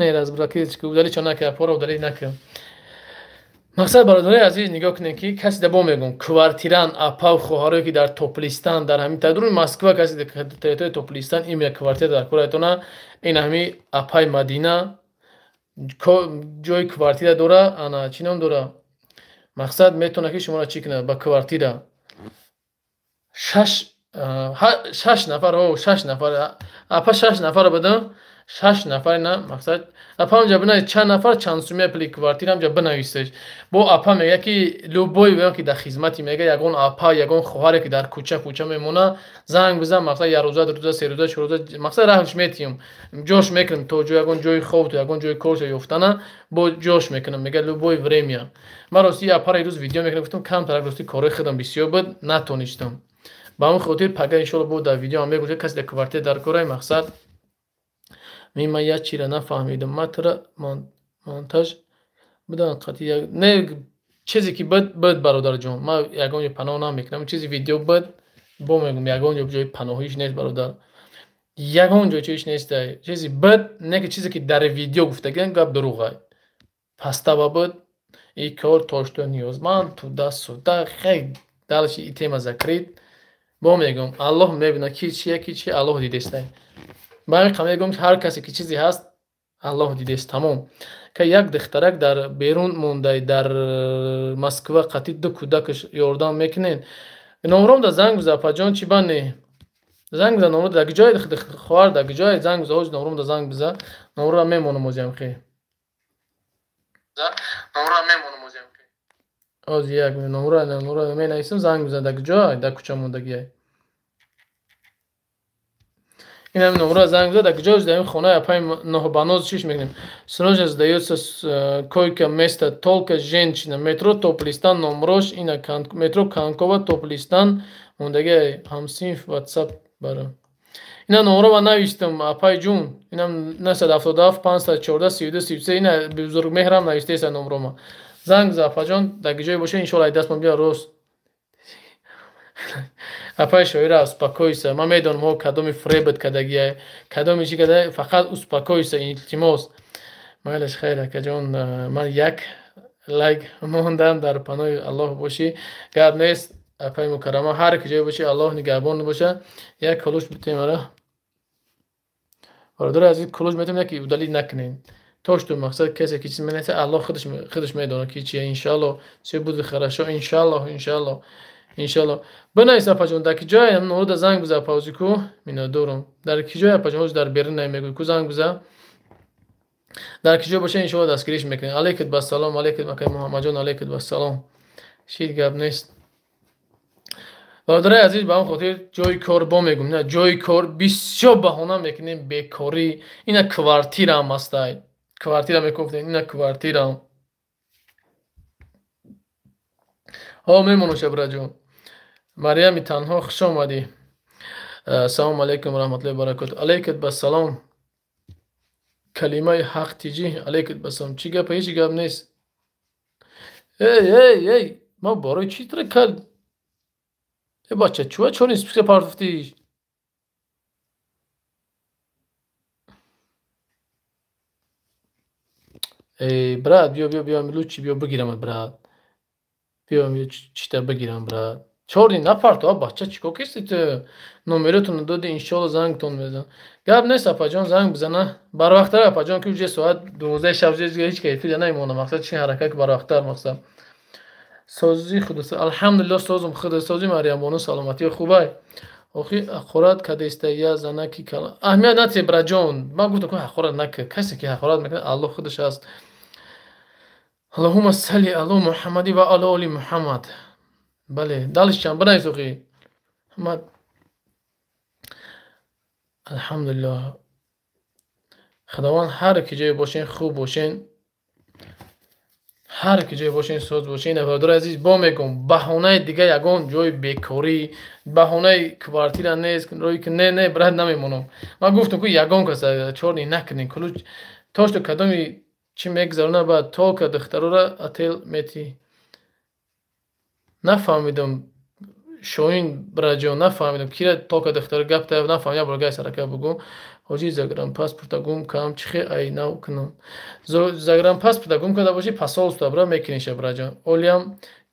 Не разблокировать, удалить чо нака, апора удалить нака. Мақсад, бародарои азиз, нигоҳ кунед, ки касе да бо мегӯм, квартиран, апав, хоҳарое ки дар Топлистан, дар ҳамин тадруни Москва, касе территорияи Топлистан имя квартира дар кораятона, ин ҳами апай Мадина ҷои квартира дора. Ана, чӣ ном дора, мақсад, метавонад ки шуморо чӣ кунад ба квартира. Шаш нафар, о, шаш нафар, апа, шаш нафар будам, шаш нафар на. Мақсад, апа, ҳамҷа бинавис, чанд нафар, чанд сумия пули квартира, ҳамҷа бинависеш. Бо апа мега, ки любой ки дар хизмати, мега, ягон апа, ягон хоҳаре ки дар кӯча кӯча мемона, занг бизан. Мақсад, як рӯза, 2 рӯза, 3 рӯза, 4 рӯза, мақсад, раҳмш метиҳем, ҷош мекунем то ҷо ягон ҷои хоб, то ягон ҷои коршо ёфтана бо ҷош мекунам. Мега, любое время. Ман рости апара ирӯз видео мекунам, гуфтам, камтарак рости корҳои худам бисёр буд, натонистам. Ба ҳамин хотир пага иншоалло бо дар видео ҳам мегӯям, касе дар квартира дар кораи. Мақсад, ман як чира нафаҳмидам, ма тура монтаж будан қатъи не, чизе ки буд буд, бародарҷон, ман ягон ҷо паноҳ намекунам. Чизи видео буд, бо мегӯм, ягон ҷо ҷои паноҳиш нест, бародар, ягон ҷо чиш нест. Чизи буд, не ки чизе ки дар видео гуфтагиам гап дурӯғай, пастава буд и кор то что ниёзманд туда-сюда. Хей, дальше и тема закрыт. Бо мегӯм, Аллоҳ мебинад, ки чия, ки чи, Аллоҳ дидестай. Ба ҳамин қадр мегӯм, ҳар касе ки чизе ҳаст, Аллоҳ дидест, тамом. Ка як духтарак дар берун мондай, дар Москва, қатъи ду кӯдакаш, ёрдам мекунед? Номром да занг биза, апаҷон, чӣ ба не занг биза? Номро дар ҷое, хоҳар, дар ҷое занг биза, ҳози номром да занг биза, номро мемонам озиам хе,
Номро мемонам озиам.
Ози як номро менависам, занг биза, дар ҷой, дар кӯча мондагиай. Ин номро занг биза, дар куҷо дар ин хонаи апаи Ноҳбаноз чиш мекунем. Срочно сдаётся койка место, только женщина, метро Топлистан, номрош ина, метро Канкова, Топлистан мондагиай, ҳамсинф, ватсап бара. Ина номро ма навиштам, апаи ҷун, инам 977 514 32 33. Ина бузургмеҳрам навиштеса номрома. Занг биза, апаҷон, дар ҷое боша, иншоалло ай дастмон бия рост. Апаи шоира, успокойся, ман медонам ҳо кадоми фребат кардагия, кадоми чӣ карда, фақат успокойся, илтимос. Майлаш, хайр, акаҷон, ман як лайк мондам, дар паноҳи Аллоҳ бошӣ. Гап нест, апаи мукаррама, ҳар ки ҷое бошӣ, Аллоҳ нигаҳбон боша. Як ключ битем ара, бародари азиз, ключ метем, яки удалить накунем. То что мақсад, касе ки чиз менависа, Аллоҳ худаш медонад, ки чия. Иншалло, все будет хорошо, иншалло, иншалло, иншалло. Бинавис, апаҷон, дар ки ҷое номрода занг биза, апаози ку минодорум. Дар ки ҷое, апаҷон, ҳози дар берун намегӯй ку, занг биза. Дар ки ҷо боша иншоалло дастгириш мекунем. Алейкум бассалом, алейкум акай Муҳаммадҷон, алейкум бассалом. Шид гап нест. Бародари азиз, ба он хотир ҷои кор бо мегум, на ҷои кор бисёр баҳона мекунем бекорӣ. Ина квартираам ҳастай. Квартира мекуфтем, ина квартираам. Ҳо мемонам шабраҷон. Марьями танҳо хуш омадӣ. Ассалому алайкум ва раҳматуллоҳи ва баракотуҳ. Алейкум бассалом. Калимаи ҳақ тиҷи, алейкум бассалом. Чӣ гап, ҳеҷ гап нест. Эй, эй, эй, ма барои чӣ тра кард? Э бача, чува чор списка партофтӣ? Эй, брат, биё, биё, биё, лучи биё бигирамат, брат. Биё, чита бигирам, брат. Чорни напарто, а бача чӣ кор кисти ту? Номеротонро доди, иншоалло зангтон мезанам. Гап нест, апаҷон, занг бизана. Барвақттар, апаҷон, ки уже соат 12 шаб ҳеҷ ка эфир намемонам. Мақсад чи ҳаракат ки барвақттар мақсад. Сози худо, алҳамдулиллоҳ, созум худо, сози Марьямбону саломатӣ хубай. Охи ҳақорат кадеста я занаки кала. Аҳамият натӣ, браҷон. Ман гуфтам ки ҳақорат накар. Касе ки ҳақорат мекунад, Аллоҳ худаш аст. Аллоҳумма салли ало Муҳаммади ва ало оли Муҳаммад. Бале, далиш чанд бинавис охи. Муҳаммад. Алҳамдулиллоҳ. Худованд ҳар ки ҷое бошен хуб бошен. Ҳар ки ҷое бошен соз бошен. Бародари азиз, бо мегӯм, баҳонаи дига ягон ҷои бекорӣ, баҳонаи квартира нест, рӯи ки не, не, брат намемонам. Ман гуфтам ки ягон кас чорни накунен. Кулуч то что кадоми чӣ мегузарона, баъд толка духтарора отел мети. Нафаҳмидам, Шоҳин браҷон, нафаҳмидам кира толка духтаро гап та нафаҳмидам, як бор гай сарака бугӯ. Ҳоҷи загранпаспорта гум кам, чӣ хел ай нав кунам? Загранпаспорта гум карда бошӣ, посольство бра мекуниша, браҷон. Олиам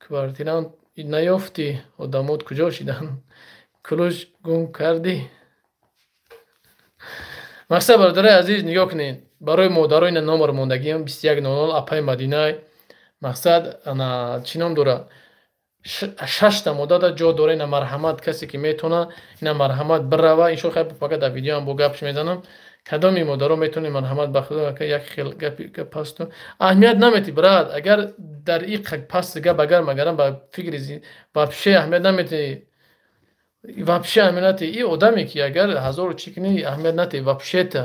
квартирант наёфтӣ, одамот куҷо шиданд? Кулуш гум кардӣ? Мақсад, бародари азиз, нигоҳ кунед. Барои модаро ина номер мондагиам 2100 апаи Мадинай. Мақсад ана чӣ ном дорад? Шашта модада ҷо дора, ина марҳамат, касе ки метавона, ина марҳамат бирава. Иншоалло хайр, фақат дар видеоам бо гапш мезанам. Кадоми модаро метавонӣ марҳамат ба худо, ака як хел гапи гап пасту. Аҳамият наметӣ, брат, агар дар и паст гап агар магарам ба фикри вообще аҳамият наметӣ. Вообще аҳамият натӣ. И одаме ки агар ҳазору чӣ кунӣ, аҳамият натӣ, вообще-то.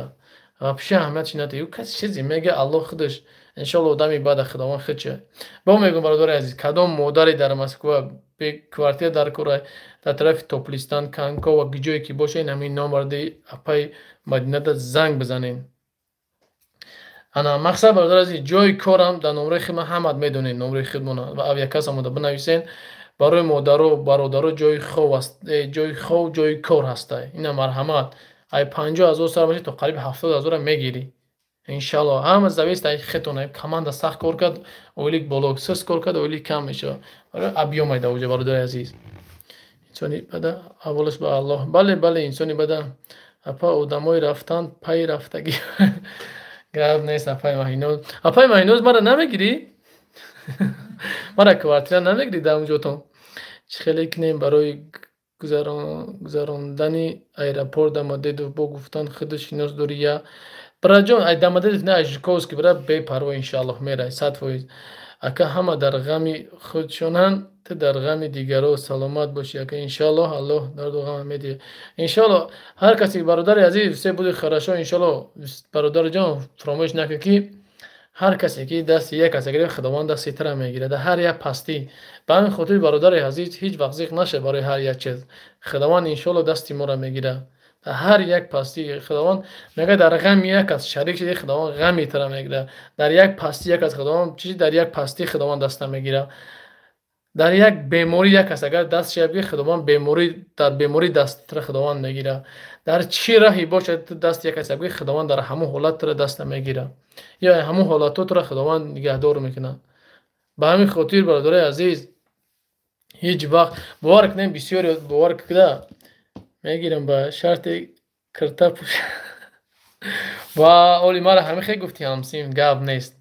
Вообще аҳамият чи натӣ. Ӯ каси чизе мега, Аллоҳ худаш иншоалло одами бада Худованд худча. Бо мегӯм, бародари азиз, кадом модаре дар Москва бе квартира дар кора, дар тарафи Топлистан, Канкова, ҷое ки боша, ин ҳамин номерди апаи Мадинада занг бизанед. Ана мақсад, бародари азиз, ҷои корам дар номраи хидмат ҳамат медонед, номраи хидмона ва авиакасса мода бинависед. Барои модаро, бародаро ҷои хов аст, ҷои хов, ҷои кор ҳастай. Ина марҳамат, ай 50 000 сар бошӣ то қариби 70 000 мегирӣ. Иншалло, ҳама зависит ай хетон, ай команда сахт кор кард, ойлик боло, суст кор кард, ойлик кам мешавад. Барои объём айда уҷа, бародари азиз. Инсони бада аввалаш ба Аллоҳ. Бале, бале, инсони бада. Апа, одамои рафтан пай рафтагӣ. Гап нест, апаи Маҳиноз. Апаи Маҳиноз, мара намегирӣ? Мара квартира намегирӣ дар онҷотон? Чӣ хеле кунем барои гузарондани аэропорт Домодедово? Бо гуфтан худаш шинос дорӣ я? Браҷон, ай Домодедово не, ай Жуковский бра, бепарво иншааллоҳ мерай, 100%. Ака, ҳама дар ғами худшонанд, ту дар ғами дигаро. Саломат бошӣ, ака, иншааллоҳ, Аллоҳ дарду ғама медиҳад. Иншааллоҳ, ҳар касе, бародари азиз, все будет хорошо, иншааллоҳ. Бародарҷон, фаромӯш накун ки ҳар касе ки дасти як касе гирифт, Худованд дасти тара мегирад дар ҳар як пастӣ. Ба ҳамин хотир, бародари азиз, ҳеҷ вақт зиқ наша барои ҳар як чиз. Худованд иншоалло дасти моро мегирад. Дар ҳар як пастӣ Худованд мегӯяд, дар ғами як кас шарик шуди, Худованд ғами тара мегирад. Дар як пастӣ як кас Худованд чи дар як пастӣ Худованд даста мегирад. Дар як беморӣ як кас агар даст шавад, Худованд беморӣ дар беморӣ даст тара Худованд мегирад. Дар чӣ раҳе бошад, ту даст як кас бигир, Худованд дар ҳамон ҳолат туро даста мегирад. Ё ҳамон ҳолатҳо туро Худованд нигаҳдор мекунад. Ба ҳамин хотир, бародарои азиз, ҳеҷ вақт бовар кунем, бисёре бовар куда мегирам ба шарти кирта пӯш. Ва оли мара ҳамин хел гуфти, ҳамсин, гап нест.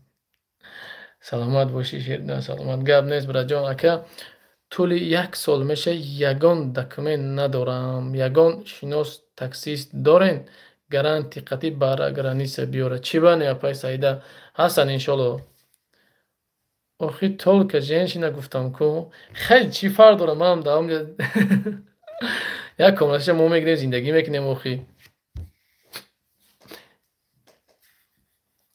Саломат бошӣ, шерина, саломат, гап нест, браҷон. Ака, тӯли як сол меша, ягон документ надорам. Ягон шинос таксист дорен? Гаранти қатъи бара граница биёра. Чӣ ба не, апай Саида? Ҳастан, иншолло. Охи только женщина гуфтам ку. Хеле чӣ фарқ дорад, манам давом як комнаташа мо мегирем, зиндагӣ мекунем охи.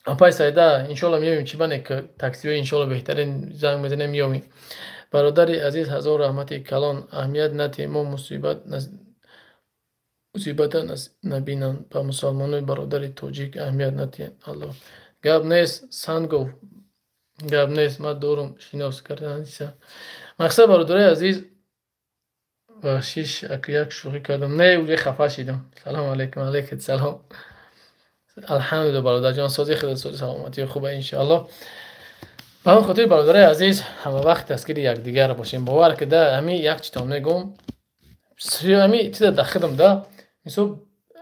Апай Саида, иншолло меёбем, чӣ ба не, таксиҳо иншолло беҳтарин, занг мезанем, меёбем. Бародари азиз, ҳазор раҳмати калон, аҳамият надиҳем, мо мусибата набинанд, ба мусалмонои бародари тоҷик аҳамият надиҳем. Аллоҳ. Гап нест, Сангов, гап нест, ман дорум шинос карданиса. Мақсад, бародари азиз, бахшиш, як шӯхӣ кардам. Не, уже хафа шидам. Салому алайкум, алайкум салом. Алҳамдулилла, бародарҷон, сози худо, сози саломатӣ хуба иншоаллоҳ. Ба он хотир, бародари азиз, ҳама вақт дастгири якдигар бошем. Бовар ки да ҳами як читон мегӯм, ҳами чиза да худам да, мисол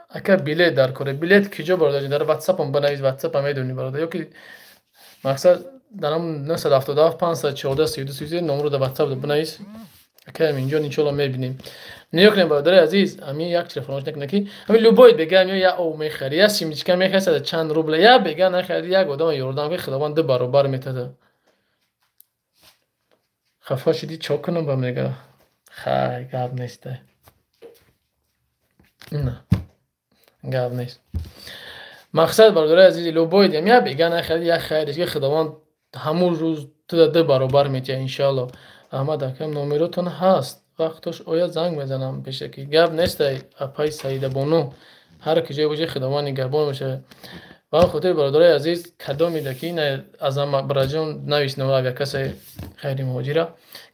ака билет дар коре, билет киҷо, бародарҷон, дар ватсапам банавис, ватсапам медонӣ, бародар, ё ки мақсад дар ҳам 977 514 32 33 номро дар ватсап банавис, ака инҷо иншоалло мебинем. Нигоҳ кунем, бародари азиз, ҳами як чизро фаромӯш накунед, ки ҳами любой бега меояд, як об мехарӣ, як семечка мехарӣ, сада чанд рубля, як бега нахарӣ, як одама ёрдам кунӣ, Худованд ду баробар метадад. Хафа шудӣ, чо кунам ба мега? Хай, гап нест. На, гап нест. Мақсад, бародари азиз, любой дем, як бега нахарӣ, як хайриш, ки Худованд ҳамун рӯз туда ду баробар метиҳад, иншоалло. Аҳмад акам, номеротон ҳаст, вақтош ояд занг мезанам пешакӣ. Гап нест, апай Саидабону, ҳар ки ҷое бошед, Худованд нигаҳбон бошад. Ба он хотир, бародарои азиз, кадомеда ки азам браҷон навис номро, агар касе хайри муҳоҷира,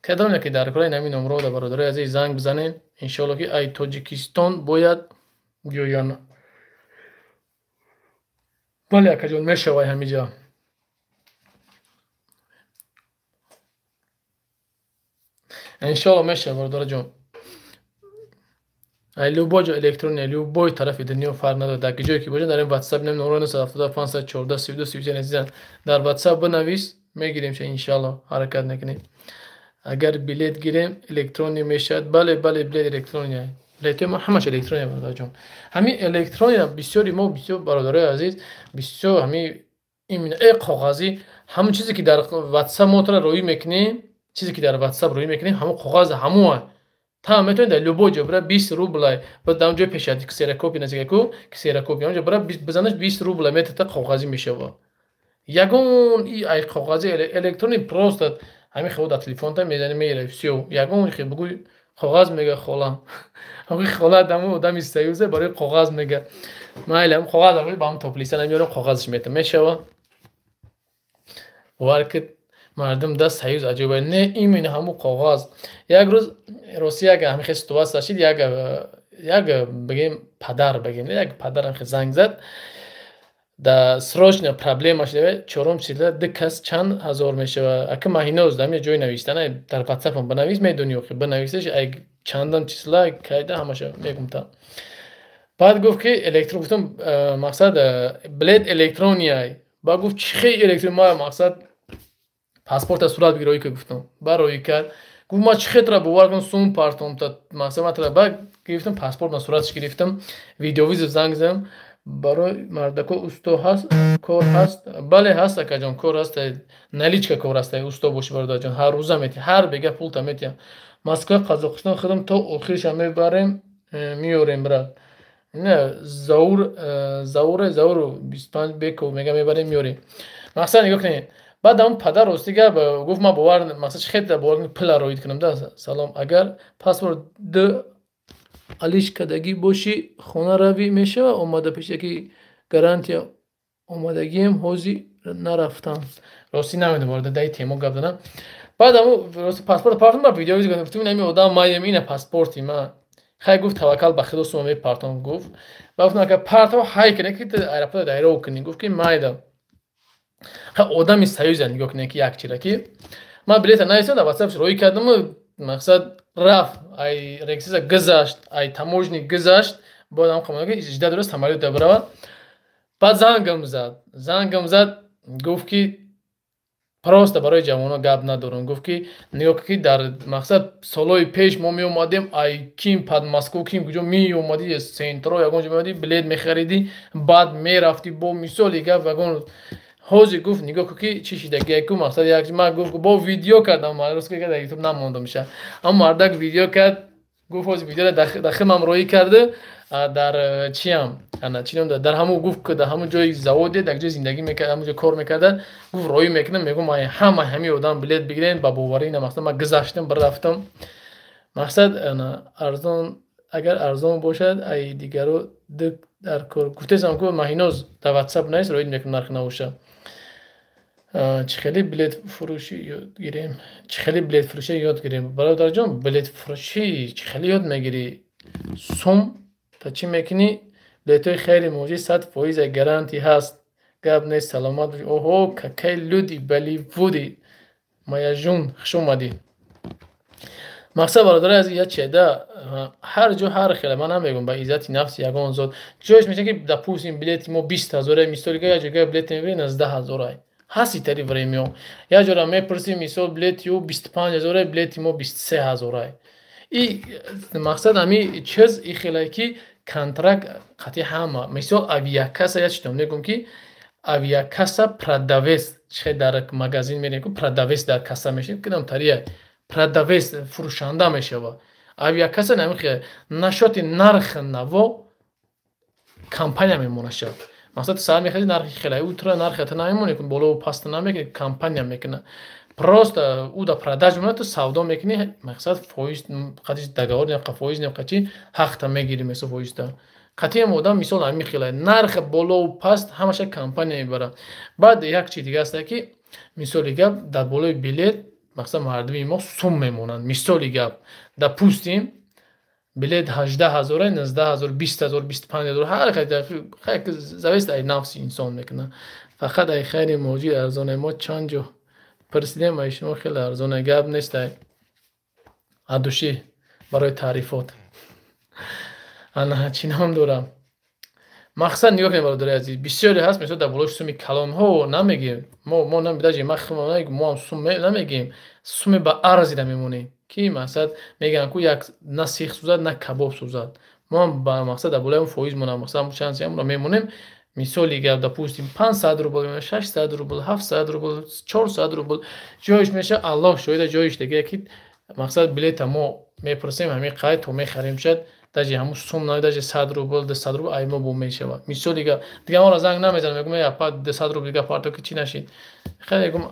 кадоме ки дар кораи ҳамин номро да, бародарои азиз, занг бизанем, иншоалло ки ай Тоҷикистон бояд биёянд. Бале, акаҷон, мешавай ҳамиҷа. Иншоалло мешавад, бародараҷон. Ай любой ҷо электрония, любой тарафи дунё фарқ надорад, дар ҷое ки бошад, дар ин ватсап номро 977 514 32 33 азизан, дар ватсап бинавис, мегиремша, иншоалло ҳаракат мекунем. Агар билет гирем, электронӣ мешавад? Бале, бале, билет электрония. Билетҳои мо ҳамаш электрония, бародарҷон. Ҳамин электрония бисёри мо, бисёр бародарои азиз, бисёр ҳамин именно коғазӣ, ҳамон чизе ки дар ватсап мо тра роӣ мекунем, чизе ки дар ватсап роӣ мекунем, ҳамон коғаз ҳамон та метавонед дар любой ҷо бира, 20 рубля, баъд дар он ҷои пешати ксерокопия назигаку, ксерокопия, он ҷо бира, бизанаш, 20 рубля метата, коғазӣ мешавад. Ягон и ай коғази электрони просто ҳамин хел дар телефонта мезани, меира, всё. Ягон хел бугӯй коғаз мега хола. Ҳамин хола даму одами союзе барои коғаз мега. Майли, ҳам коғаз ба ҳам топлиса намеёрам, коғазш мета мешава. Бовар ки мардум да союз аҷоиба не, именно ҳамун коғаз. Як рӯз рости як ҳамин хел ситуация шид, як бигем падар, бигем як падар ҳамин хел занг зад, да срочно проблема шуда, чорум числа ду кас чанд ҳазор мешавад. Ака Маҳиноз, дар ҷои навиштана дар ватсапам бинавис, медонӣ, охи бинависаш, ай чандам числа кайда ҳамаша мегум та. Баъд гуфт ки электрон, гуфтам мақсад билет электрониай. Баъд гуфт чӣ хел электрон, ма мақсад паспорта сурат бигир, роӣ ка, гуфтам. Баъд роӣ кард. Гуфт ма чӣ хел тра бовар кунам, сум партом та мақсад ма тра. Баъд гирифтам паспорт, ма сураташ гирифтам, видеовызов занг задам. Барои мардако усто ҳаст, кор ҳаст? Бале, ҳаст, акаҷон, кор ҳаст, наличка кор ҳаст, усто бошӣ, бародарҷон, ҳар рӯза метиҳ, ҳар бега пулта метиҳам. Москва, Қазоқистон худам то охириша мебарем, меёрем, брат. Не, Заур, Зауре, Заур 25 беков мега, мебарем, меёрем. Мақсад нигоҳ кунед. Баъд ҳамн падар рости гап гуфт ман бовар, мақсад чӣ хел бовар пула роид кунам да. Салом, агар паспорт д алиш кардагӣ бошӣ, хона равӣ мешава? Омада пешаки гарантия омадагием, ҳозир нарафтам. Ростӣ намедонам, бародар, даи темо гап задам. Баъд ҳамн рости паспорт партом, ба видео гуфтам ин ҳамин одам маем, ина паспорти ма. Хай, гуфт, таваккал ба худо, сума мепартом, гуфт. Ба гуфтам ака парто, ҳай кунед ки аэропорт дайро кунӣ. Гуфт ки майда. Хай, одами союза нигоҳ кунед ки як чира ки ман билета нависам, дар ватсап роӣ кардам, мақсад рафт, ай регистрация гузашт, ай таможни гузашт, бояд ҳам қамона ки жда дуруст самолёт да биравад. Баъд зангам зад, гуфт ки Просто барои ҷавонон гап надорам. Гуфт, ки нигоҳ, ки дар мақсад солҳои пеш мо меомадем, ай ким Подмосква, ким куҷо меомадӣ, центро ягон ҷо меомадӣ, билет мехаридӣ, баъд мерафтӣ. Бо мисоли гап, ягон ҳозир гуфт, нигоҳ ку, ки чӣ шидагия ку. Мақсад, як ман гуфт, бо видео кардам, дар Ютуб намондам меша. Аммо мардак видео кард, гуфт, ҳозир видеоро дар химам роҳӣ карда, дар чиам, ана чи ном, дар ҳамун, гуфт, дар ҳамун ҷои заводе, дар ҷои зиндагӣ мекард, ҳамун ҷо кор мекарда. Гуфт, роҳӣ мекунам, мегӯм, ай ҳама ҳамин одам билет бигирен, ба боварӣ ина. Мақсад, ман гузаштам, бирафтам. Мақсад, ана арзон, агар арзон бошад, ай дигаро дар кор гуфтесам ку. Маҳиноз, дар Ватсап нест, роҳӣ мекунам, нарх набоша. Чӣ хеле билетфурӯшӣ ёд гирем? Чӣ хеле билетфурӯшӣ ёд гирем? Бародарҷон, билетфурӯшӣ чӣ хеле ёд мегирӣ? Сум та чӣ мекунӣ? Билетҳои Хайри Муҳоҷир 100% гарантия ҳаст, гап нест. Саломат. Оҳо, какай люди Болливуди, Маяжун, хуш омадӣ. Мақсад, бародари азиз, як чеда ҳар ҷо ҳар хеле. Ман намегӯм ба иззати нафси ягон зот. Ҷоеш мешавад, ки, допустим, билети мо 20 000, мисоли, як ҷойга билет мебирӣ, 19 000 ҳаст. Итари время як ҷора мепурсӣ, мисол, билети ӯ 25 000, билети мо 23 000. И мақсад, ҳами чиз и хеле ки контракт қатъи ҳама. Мисол, авиакасса, як читон мегӯм, ки авиакасса продавец чихе дар магазин мерем, ку продавец дар касса мешавад, кидам тария продавец фурӯшанда мешавад. Авиакасса намихе нашоти нарх наво компания мемонашад. Мақсад, сар мехари, нархи хеле утра нархата намемонӣ, боло паста намекунӣ, компания мекунад. Просто ӯ да продаж мемонад, ту савдо мекунӣ. Мақсад, фоиз қатиш договор, неқа фоиз, неқа чи ҳақта мегирӣ. Мисол, фоизта қатъиам одам, мисол, ҳами хеле нарх болову паст ҳамаша компания мебарад. Баъд як чи дига аста, ки мисоли гап, дар болои билет, мақсад, мардуми мо сум мемонанд. Мисоли гап, допустим, билет 18 000, 19 000, 20 000, 25 000, ҳар зависит ай нафси инсон мекунад. Фақат ай Хайри Муҳоҷир арзоне. Мо чанд ҷо пурсидем, ай шумо хеле арзоне. Гап нест, ай адушӣ барои таърифот. Ана чӣ ном дорам? Мақсад, нигоҳ кунед, бародари азиз, бисёре ҳаст, мисол, дар болои суми калонҳо намегем. Мо даже ма мо ҳам сум намегем, суме ба арзида мемонем, ки мақсад, мегӯянд ку, як на сих сӯзад, на кабоб сӯзад. Мо ҳам ба мақсад дар болои фоиз монам, мақсад, чанд сиамро мемонем. Мисоли гап, допустим, 500 рубл, 600 рубл, 700 рубл, 400 рубл ҷоиш меша. Аллоҳ шоҳида, ҷоиш дега, ки мақсад, билета мо мепурсем, ҳамин қайд то мехарем, шояд даже ҳамун сум на, даже 100 рубл, 200 рубл ай мо бо мешавад. Мисоли гап, дига моро занг намезанам, мегӯм, апа, 200 рубл дига парто, ки чӣ нашид. Хеле мегӯм,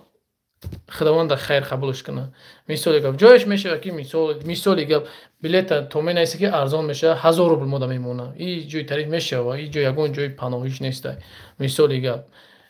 Худованд дар хайр қабулш кунад. Мисоли гап, ҷояш мешавад, ки мисоли гап, билета то менависе, ки арзон мешавад, 1000 рубл мода мемонад. И ҷои тариф мешавад, и ҷо ягон ҷои паноҳиш неста. Мисоли гап,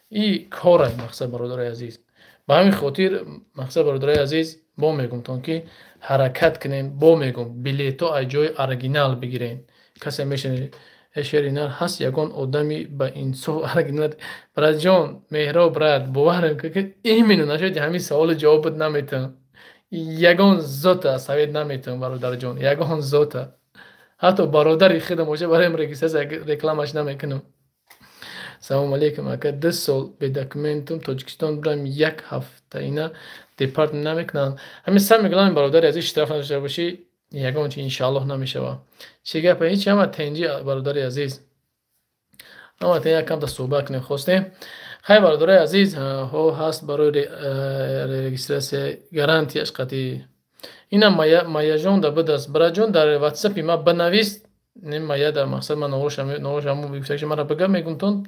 и корай. Мақсад, бародари азиз, ба ҳамин хотир, мақсад, бародари азиз, бо мегумтон, ки ҳаракат кунем. Бо мегум, билето аз ҷои оригинал бигирем. Касе мешавед, шери нар ҳаст, ягон одами ба инсоф оригинал. Братҷон, меҳроб, брат, боварам, ки именно нашоди ҳамин саволу ҷавоб наметавон. Ягон зота совет наметавон, бародарҷон, ягон зота, ҳатто бародари худам боша, бароям регистрация рекламаш намекунам. Салому алейкум, ака. 2 сол бе документум Тоҷикистон будам, як ҳафтаина депорт намекунанд? Ҳамин самое главное, бародари азиз, штраф надошта бошӣ, ягон чи иншааллоҳ намешавад. Чӣ гапа? Ҳеч, ҳама тенҷи, бародари азиз, ҳама тен. Якамта суҳбат кунем хостем. Хай, бародари азиз, ҳо, ҳаст барои регистрация гарантияш қатъӣ. Ина Маяҷон да будаст. Браҷон, дар Ватсапи ма бинавис. Мая дар мақсад, ман навошам мара бига, мегумтон.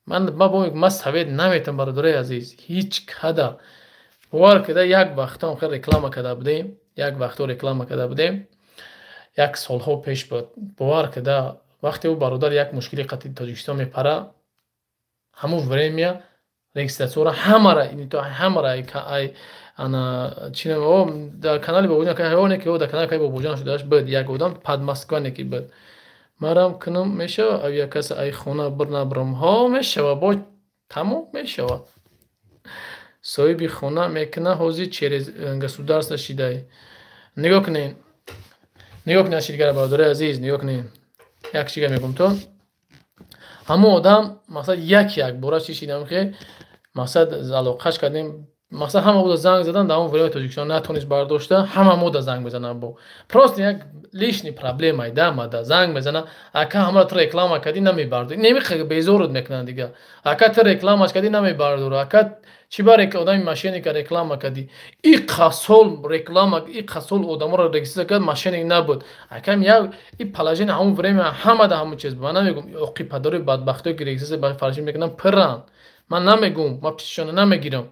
Ман ма совет наметам, бародари азиз, ҳеҷ када. Бовар када, як вақтам хел реклама карда будем, як вақто реклама карда будем, як солҳо пеш буд. Бовар када, вақте ӯ бародар як мушкили қатъи Тоҷикистон мепара, ҳамун время регистрацияро ҳамара, ҳамара ай ана чи дар канали Бобоҷон ҳайвоне, ки дар канали Бобоҷон шудааш буд, як одам Подмоскване ки буд. Марам кунам мешава авиакасса, ай хона бир набарам? Ҳо, мешава, бо тамом мешава. Соҳиби хона мекуна, ҳозир через государство шидай. Нигоҳ кунед, нигоҳ кунед, шидигара, бародари азиз, нигоҳ кунед, як чига мегӯм то ҳамон одам, мақсад, як як бора чӣ шидам, ки мақсад, алоқаш кардем. Мақсад, ҳама уда занг задан, дар он вилояти Тоҷикистон натонист бардошта, ҳама мода занг мезананд. Бо просто як лишний проблемай да мада занг мезана: «Ака, ҳамаро ту реклама кардӣ, намебардорӣ». Немихе, безорут мекунанд дига. «Ака, ту рекламаш кардӣ, намебардорӣ. Ака, чӣ бар одами мошенника реклама кардӣ? Иқа сол реклама, иқа сол одаморо регистрация кард, мошенник набуд». Акам, як и положение ҳамон время ҳама да ҳамон чиз. Ман намегум, оқи падарои бадбахтое ки регистрация фарши мекунанд, пиранд. Ман намегум, ман пишишона намегирам.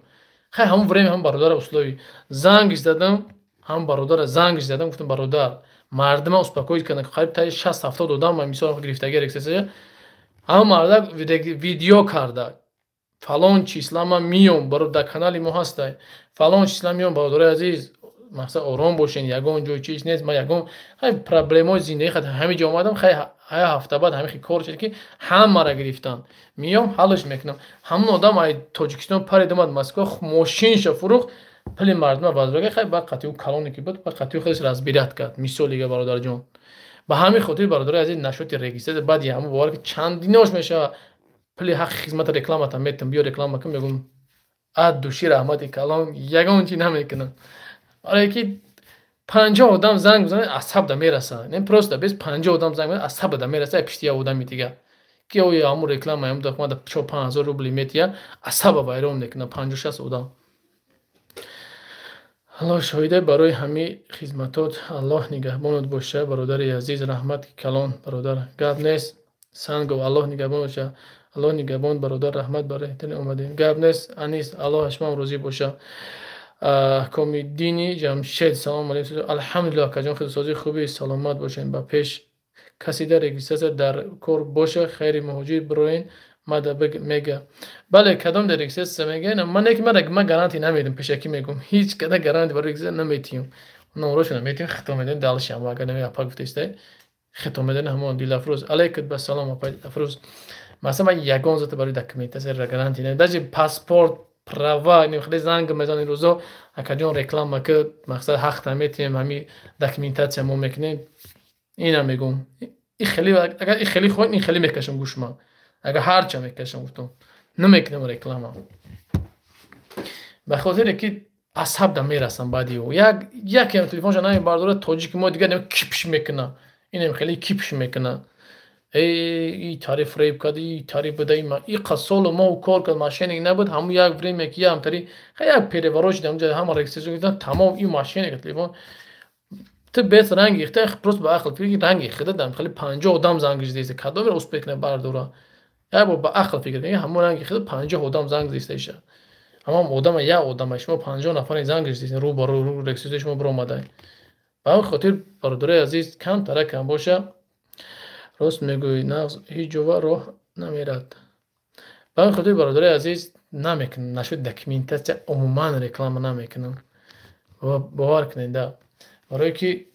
Хай, ҳамон время ҳам бародара услови зангиш задам, ҳам бародара зангиш задам, гуфтам: «Бародар, мардима успокоить кардам, қариб таи 60-70 одам мисол гирифтаги регистрация». Ҳамон мардак видео карда: «Фалон числа ман миём, дар канали мо ҳастай, фалон числа миём, бародарои азиз, мақсад, ором бошен, ягон ҷой чиз нест, ман ягон хай проблемаҳои зиндагӣ хат ҳамин ҷо омадам, хай ҳафта баъд ҳамин кор шуд, ки ҳамаро гирифтан, миём, ҳаллш мекунам». Ҳамон одам ай Тоҷикистон парид, омад Москва, мошинша фурӯхт, пули мардума вазбага. Хай, ба қатиу калоне ки буд, ба қатиу худаш разбирать кард. Мисолига, бародарҷон, ба ҳамин хотир, бародари азиз, нашоти регистрация баъди ҳамон, бовар ки чандинош мешава. Пули ҳаққи хизмати рекламата метам, биё реклама кун, мегум, ад души раҳмати калон, ягон чи намекунам. Барое ки 50 одам занг бизанад, асаб да мераса. Не, просто без 50 одам занг бизанад, асаб да мераса. Пишти як одами дига ки оё ҳамун реклама ҳамун документа 4-5 ҳазор рубли метия, асаба вайрон мекунад 50-60 одам. Аллоҳ шоҳида барои ҳамин хизматот, Аллоҳ нигаҳбонат боша, бародари азиз, раҳмат калон, бародар. Гап нест, Сангов, Аллоҳ нигаҳбон боша. Аллоҳ нигаҳбон, бародар, раҳмат барои эҳтироми омадем. Гап нест, Анис, Аллоҳ аз шумоам розӣ боша. Комиддини Ҷамшед, салому алейкум. Алҳамдулиллоҳ, акаҷон, худсозӣ хуби, саломат бошед. Ба пеш касе дар регистрация дар кор боша, хайри муҳоҷир бироен мада мега. Бале, кадом дар регистрация мега? Ман не ки ман гарантия намедиҳам, пешакӣ мегӯм, ҳеҷ када гарантия барои регистрация наметиҳам. Номрошона метиҳем, хито медиҳем дальше. Ама агар нами апа гуфтаистай, хито медиҳем ҳамон. Дилафрӯз, алейкум ба салом, апа Дилафрӯз. Масалан, ман ягон зата барои документация гарантия намедиҳам, даже паспорт, права. Хеле занг мезананд ин рӯзо: «Акаҷон, реклама ки, мақсад, ҳақта метиҳем, ҳами документация мо мекунем». Ина мегӯм, агар и хеле хоҳем, ин хеле мекашам гӯшма, агар ҳарча мекашам, гуфтам, намекунам реклама, ба хотире ки асаб да мерасам. Баъди ӯ як якем телефонша намебардорад, тоҷики мо дигар кипш мекуна, инам хеле кипш мекуна: «И тари фреб кард, и тари буда, иқа солу моҳу кор кард, мошенник набуд». Ҳамун як время ки ям тари як переворот шид, ҳамҷа ҳама регистрация, тамом, и мошенник. Телефон ту бес ранги ихта, просто ба ақл фикр, ранги хида дам хеле 50 одам занг зиста, кадомеро успех кунад бардора? Як бор ба ақл фикр кун, ҳамон ранги хида 50 одам занг зистаиша, ҳамон одама, як одама, шумо 50 нафари занг зиста, рӯ ба рӯ регистрация шумо биромада. Ба ҳамин хотир, бародарои азиз, камтара кам боша. Рост мегӯӣ, нағз, ҳеҷ ҷова роҳ намерад. Ба ҳамин хотир, бародарои азиз, намекунам нашуд документация, умуман реклама намекунам, бовар кунед да. Барое ки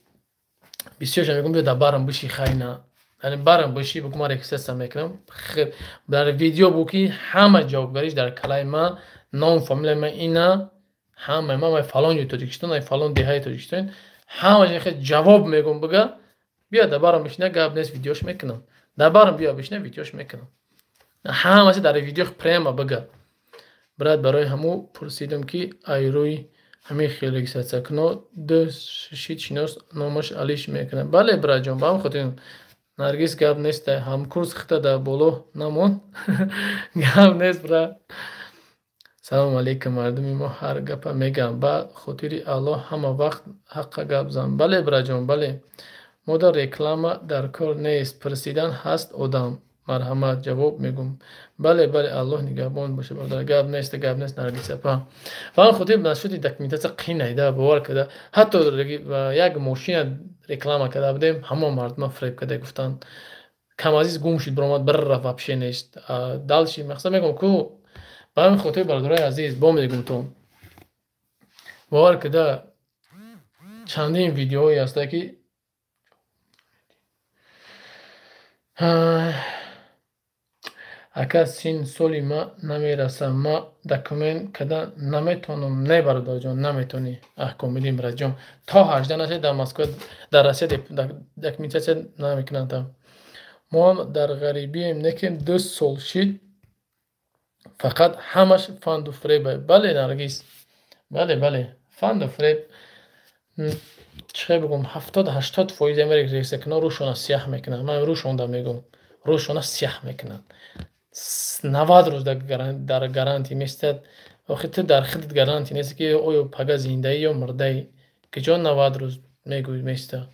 бисёрша мегӯм: «Биё, дар барам биши, хайна, яъне барам биши, бугӯ, ман регистрация мекунам». Дар видео бу ки ҳама ҷавобгариш дар калаи ман, ном, фамилияи ман, ина ҳама ман фалон ҷои Тоҷикистон, фалон деҳаи Тоҷикистон, ҳама ҷавоб мегӯм. Буга: «Биё, дар барам бишина, гап нест, видеош мекунам, дар барам биё бишина, видеош мекунам». Ҳамаси дар видео прямо бага. Брат, барои ҳамун пурсидам, ки айрӯи ҳамин хел регистрация куно ду шид шинос номаш алиш мекунад. Бале, братҷон, ба ҳамин хотир. Наргиз, гап неста, ҳамкурс хита дар боло намон. Гап нест, брат. Салому алейкум. Мардуми мо ҳар гапа мегӯянд, ба хотири Аллоҳ, ҳама вақт ҳаққа гап зан. Бале, братҷон, бале. Мода реклама дар кор нест, пурсидан ҳаст одам, марҳамат, ҷавоб мегӯм. Бале, бале, Аллоҳ нигаҳбон боша, бародар. Гап нест, гап нест, Наргиз апа. Ба ҳамин хотир нашуди документация қинайда, бовар карда. Ҳатто як мошина реклама карда будем, ҳамон мардума фреб карда, гуфтанд. Камазиз гум шуд, биромад, бирра, вообще нест дальше. Мақсад, мегӯм ку, ба ҳамин хотир, бародарои азиз, бо мегӯм, то бовар карда, чандин видеоҳое ҳаста, ки ака, син соли ма намерасам, ма документ карда наметавонам. Не, бародарҷон, наметавонӣ. Аҳкомиддин, братҷон, то 18 нашавӣ, дар Москва, дар Россия документация намекунанд. Мо ҳам дар ғарибием, лекин 2 сол шид, фақат ҳамаш фанду фреба. Бале, Наргиз. Бале, бале, фанду фиреб. Чӣ бигӯм, 70-80% регистрация рӯшона сияҳ мекунанд. Ман рӯшонда мегӯм, рӯшона сияҳ мекунанд. 90 рӯз дар гарантия местад. Охи ту дар худат гарантия нест, ки оё пага зиндаӣ ё мурдаӣ. Киҷо 90 рӯз мегӯй места?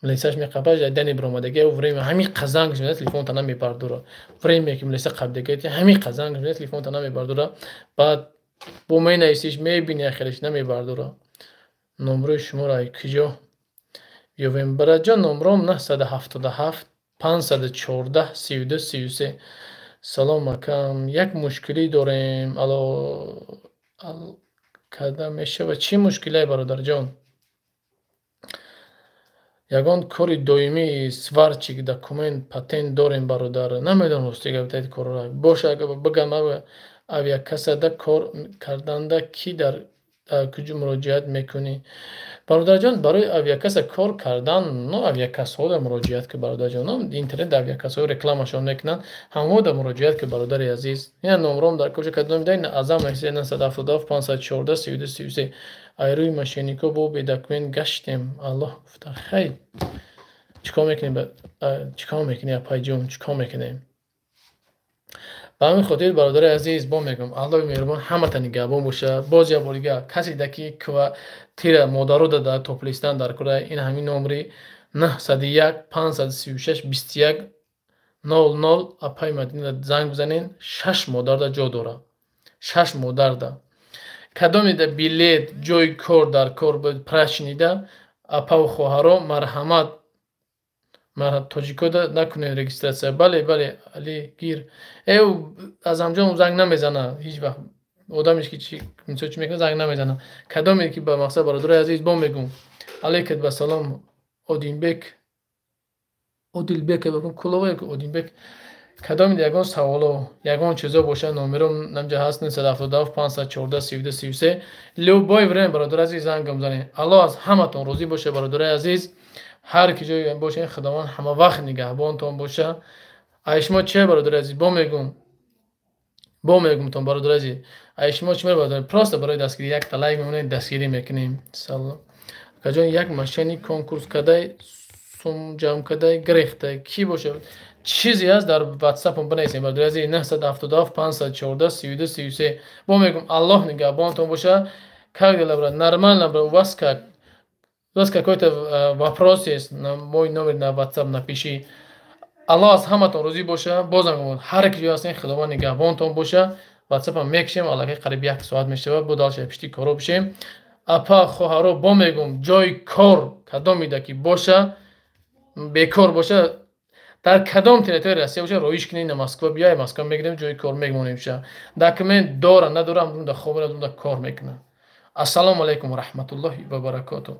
Милисаш меқабаш, дани биромадагӣ время ҳамин қазанг мезанад, телефонта намебардора. Время ки милиса қабдагӣ, ҳамин қазанг мезанад, телефонта намебардора. Баъд бо менависиш, мебини, ахираш намебардора. Номрои шуморо киҷо ёвем, бараҷон? Номром 977 514 32 33. Салом, акам, як мушкилӣ дорем, ало карда мешавад? Чӣ мушкиле, бародарҷон? Ягон кори доимӣ, сварщик, документ, патент дорем, бародар. Намедонам, рости гап, корро боша бигам. Авиакассада кор карданда ки дар куҷо муроҷиат мекунӣ, бародарҷон, барои авиакасса кор кардан? Ну, авиакассаҳода муроҷиат ки, бародарҷон, интернет авиакассаҳо рекламашон мекунанд, ҳамода муроҷиат ки, бародари азиз. Ина номром дар куҷо кадом дай азам 977 514 32 33. Айрӯи мошеннико бо бедокумент гаштем, Аллоҳ гуфта. Хай, чӣ кор мекунем, чӣ кор мекунем, апайҷон, чӣ кор мекунем? Ба ҳамин хотир, бародари азиз, бо мегӯм, Аллоҳи меҳрубон ҳамата нигаҳбон боша. Боз як бор дига, касе ки квартира модарода дар Топлистан дар кора, ин ҳамин номри 901 536 21 00 апай Мадина занг бизанен. Шаш модарда ҷо дора, шаш модарда. Кадомеда билет, ҷои кор дар кор прачнида, апаву хоҳаро, марҳамат. Тоҷикода накунед регистрация. Бале, бале, али гир. Э, Азамҷон занг намезана ҳеҷ вақт. Одамеш ки чӣ чӣ мекунад, занг намезана. Кадоме ки ба мақсад, бародарои азиз, бо мегӯм, алейкат ба салом. Одинбек, Одилбек Кулова, Одинбек, кадоме ягон саволо, ягон чизо боша, номером намҷа ҳаст: 977 514 32 33. Любой время, бародари азиз, зангам занед. Аллоҳ аз ҳаматон розӣ боша, бародарои азиз. Ҳар ки ҷое бошед, Худованд ҳама вақт нигаҳбонтон боша. Ай шумо че, бародари азиз, бо мегӯм, бо мегӯмтон, бародари азиз, ай шумо чӣ мебародари? Просто барои дастгирӣ якта лайк мемонед, дастгирӣ мекунем. Салом, акаҷон, як мошенник конкурс кадай, сум ҷамъ кадай, гирехтай, кӣ боша? Чизе ҳаст, дар ватсапам бинависем, бародари азиз: 977 514 32 33. Бо мегӯм, Аллоҳ нигаҳбонтон боша. Как дела, брат? Нормально, брат. У вас как? У вас какой-то вопрос есть? На мой номер на WhatsApp напиши. Аллоҳ аз ҳаматон розӣ боша. Бозам гумон, ҳар ки ҷой ҳастен, Худованд нигаҳбонтон боша. Ватсапам мекушем, аллакай қариб як соат мешавад, бо дальше пишти коро бишем. Апа, хоҳаро, бо мегӯм, ҷои кор кадомида ки боша, бекор боша, дар кадом территорияи Россия боша, роиш кунед на Москва биёй, Москва мегирем, ҷои кор мемонем ша. Документ дора, надора, ҳам да хоб, да кор мекунад. Ассалому алайкум ва раҳматуллоҳи ва баракотуҳ.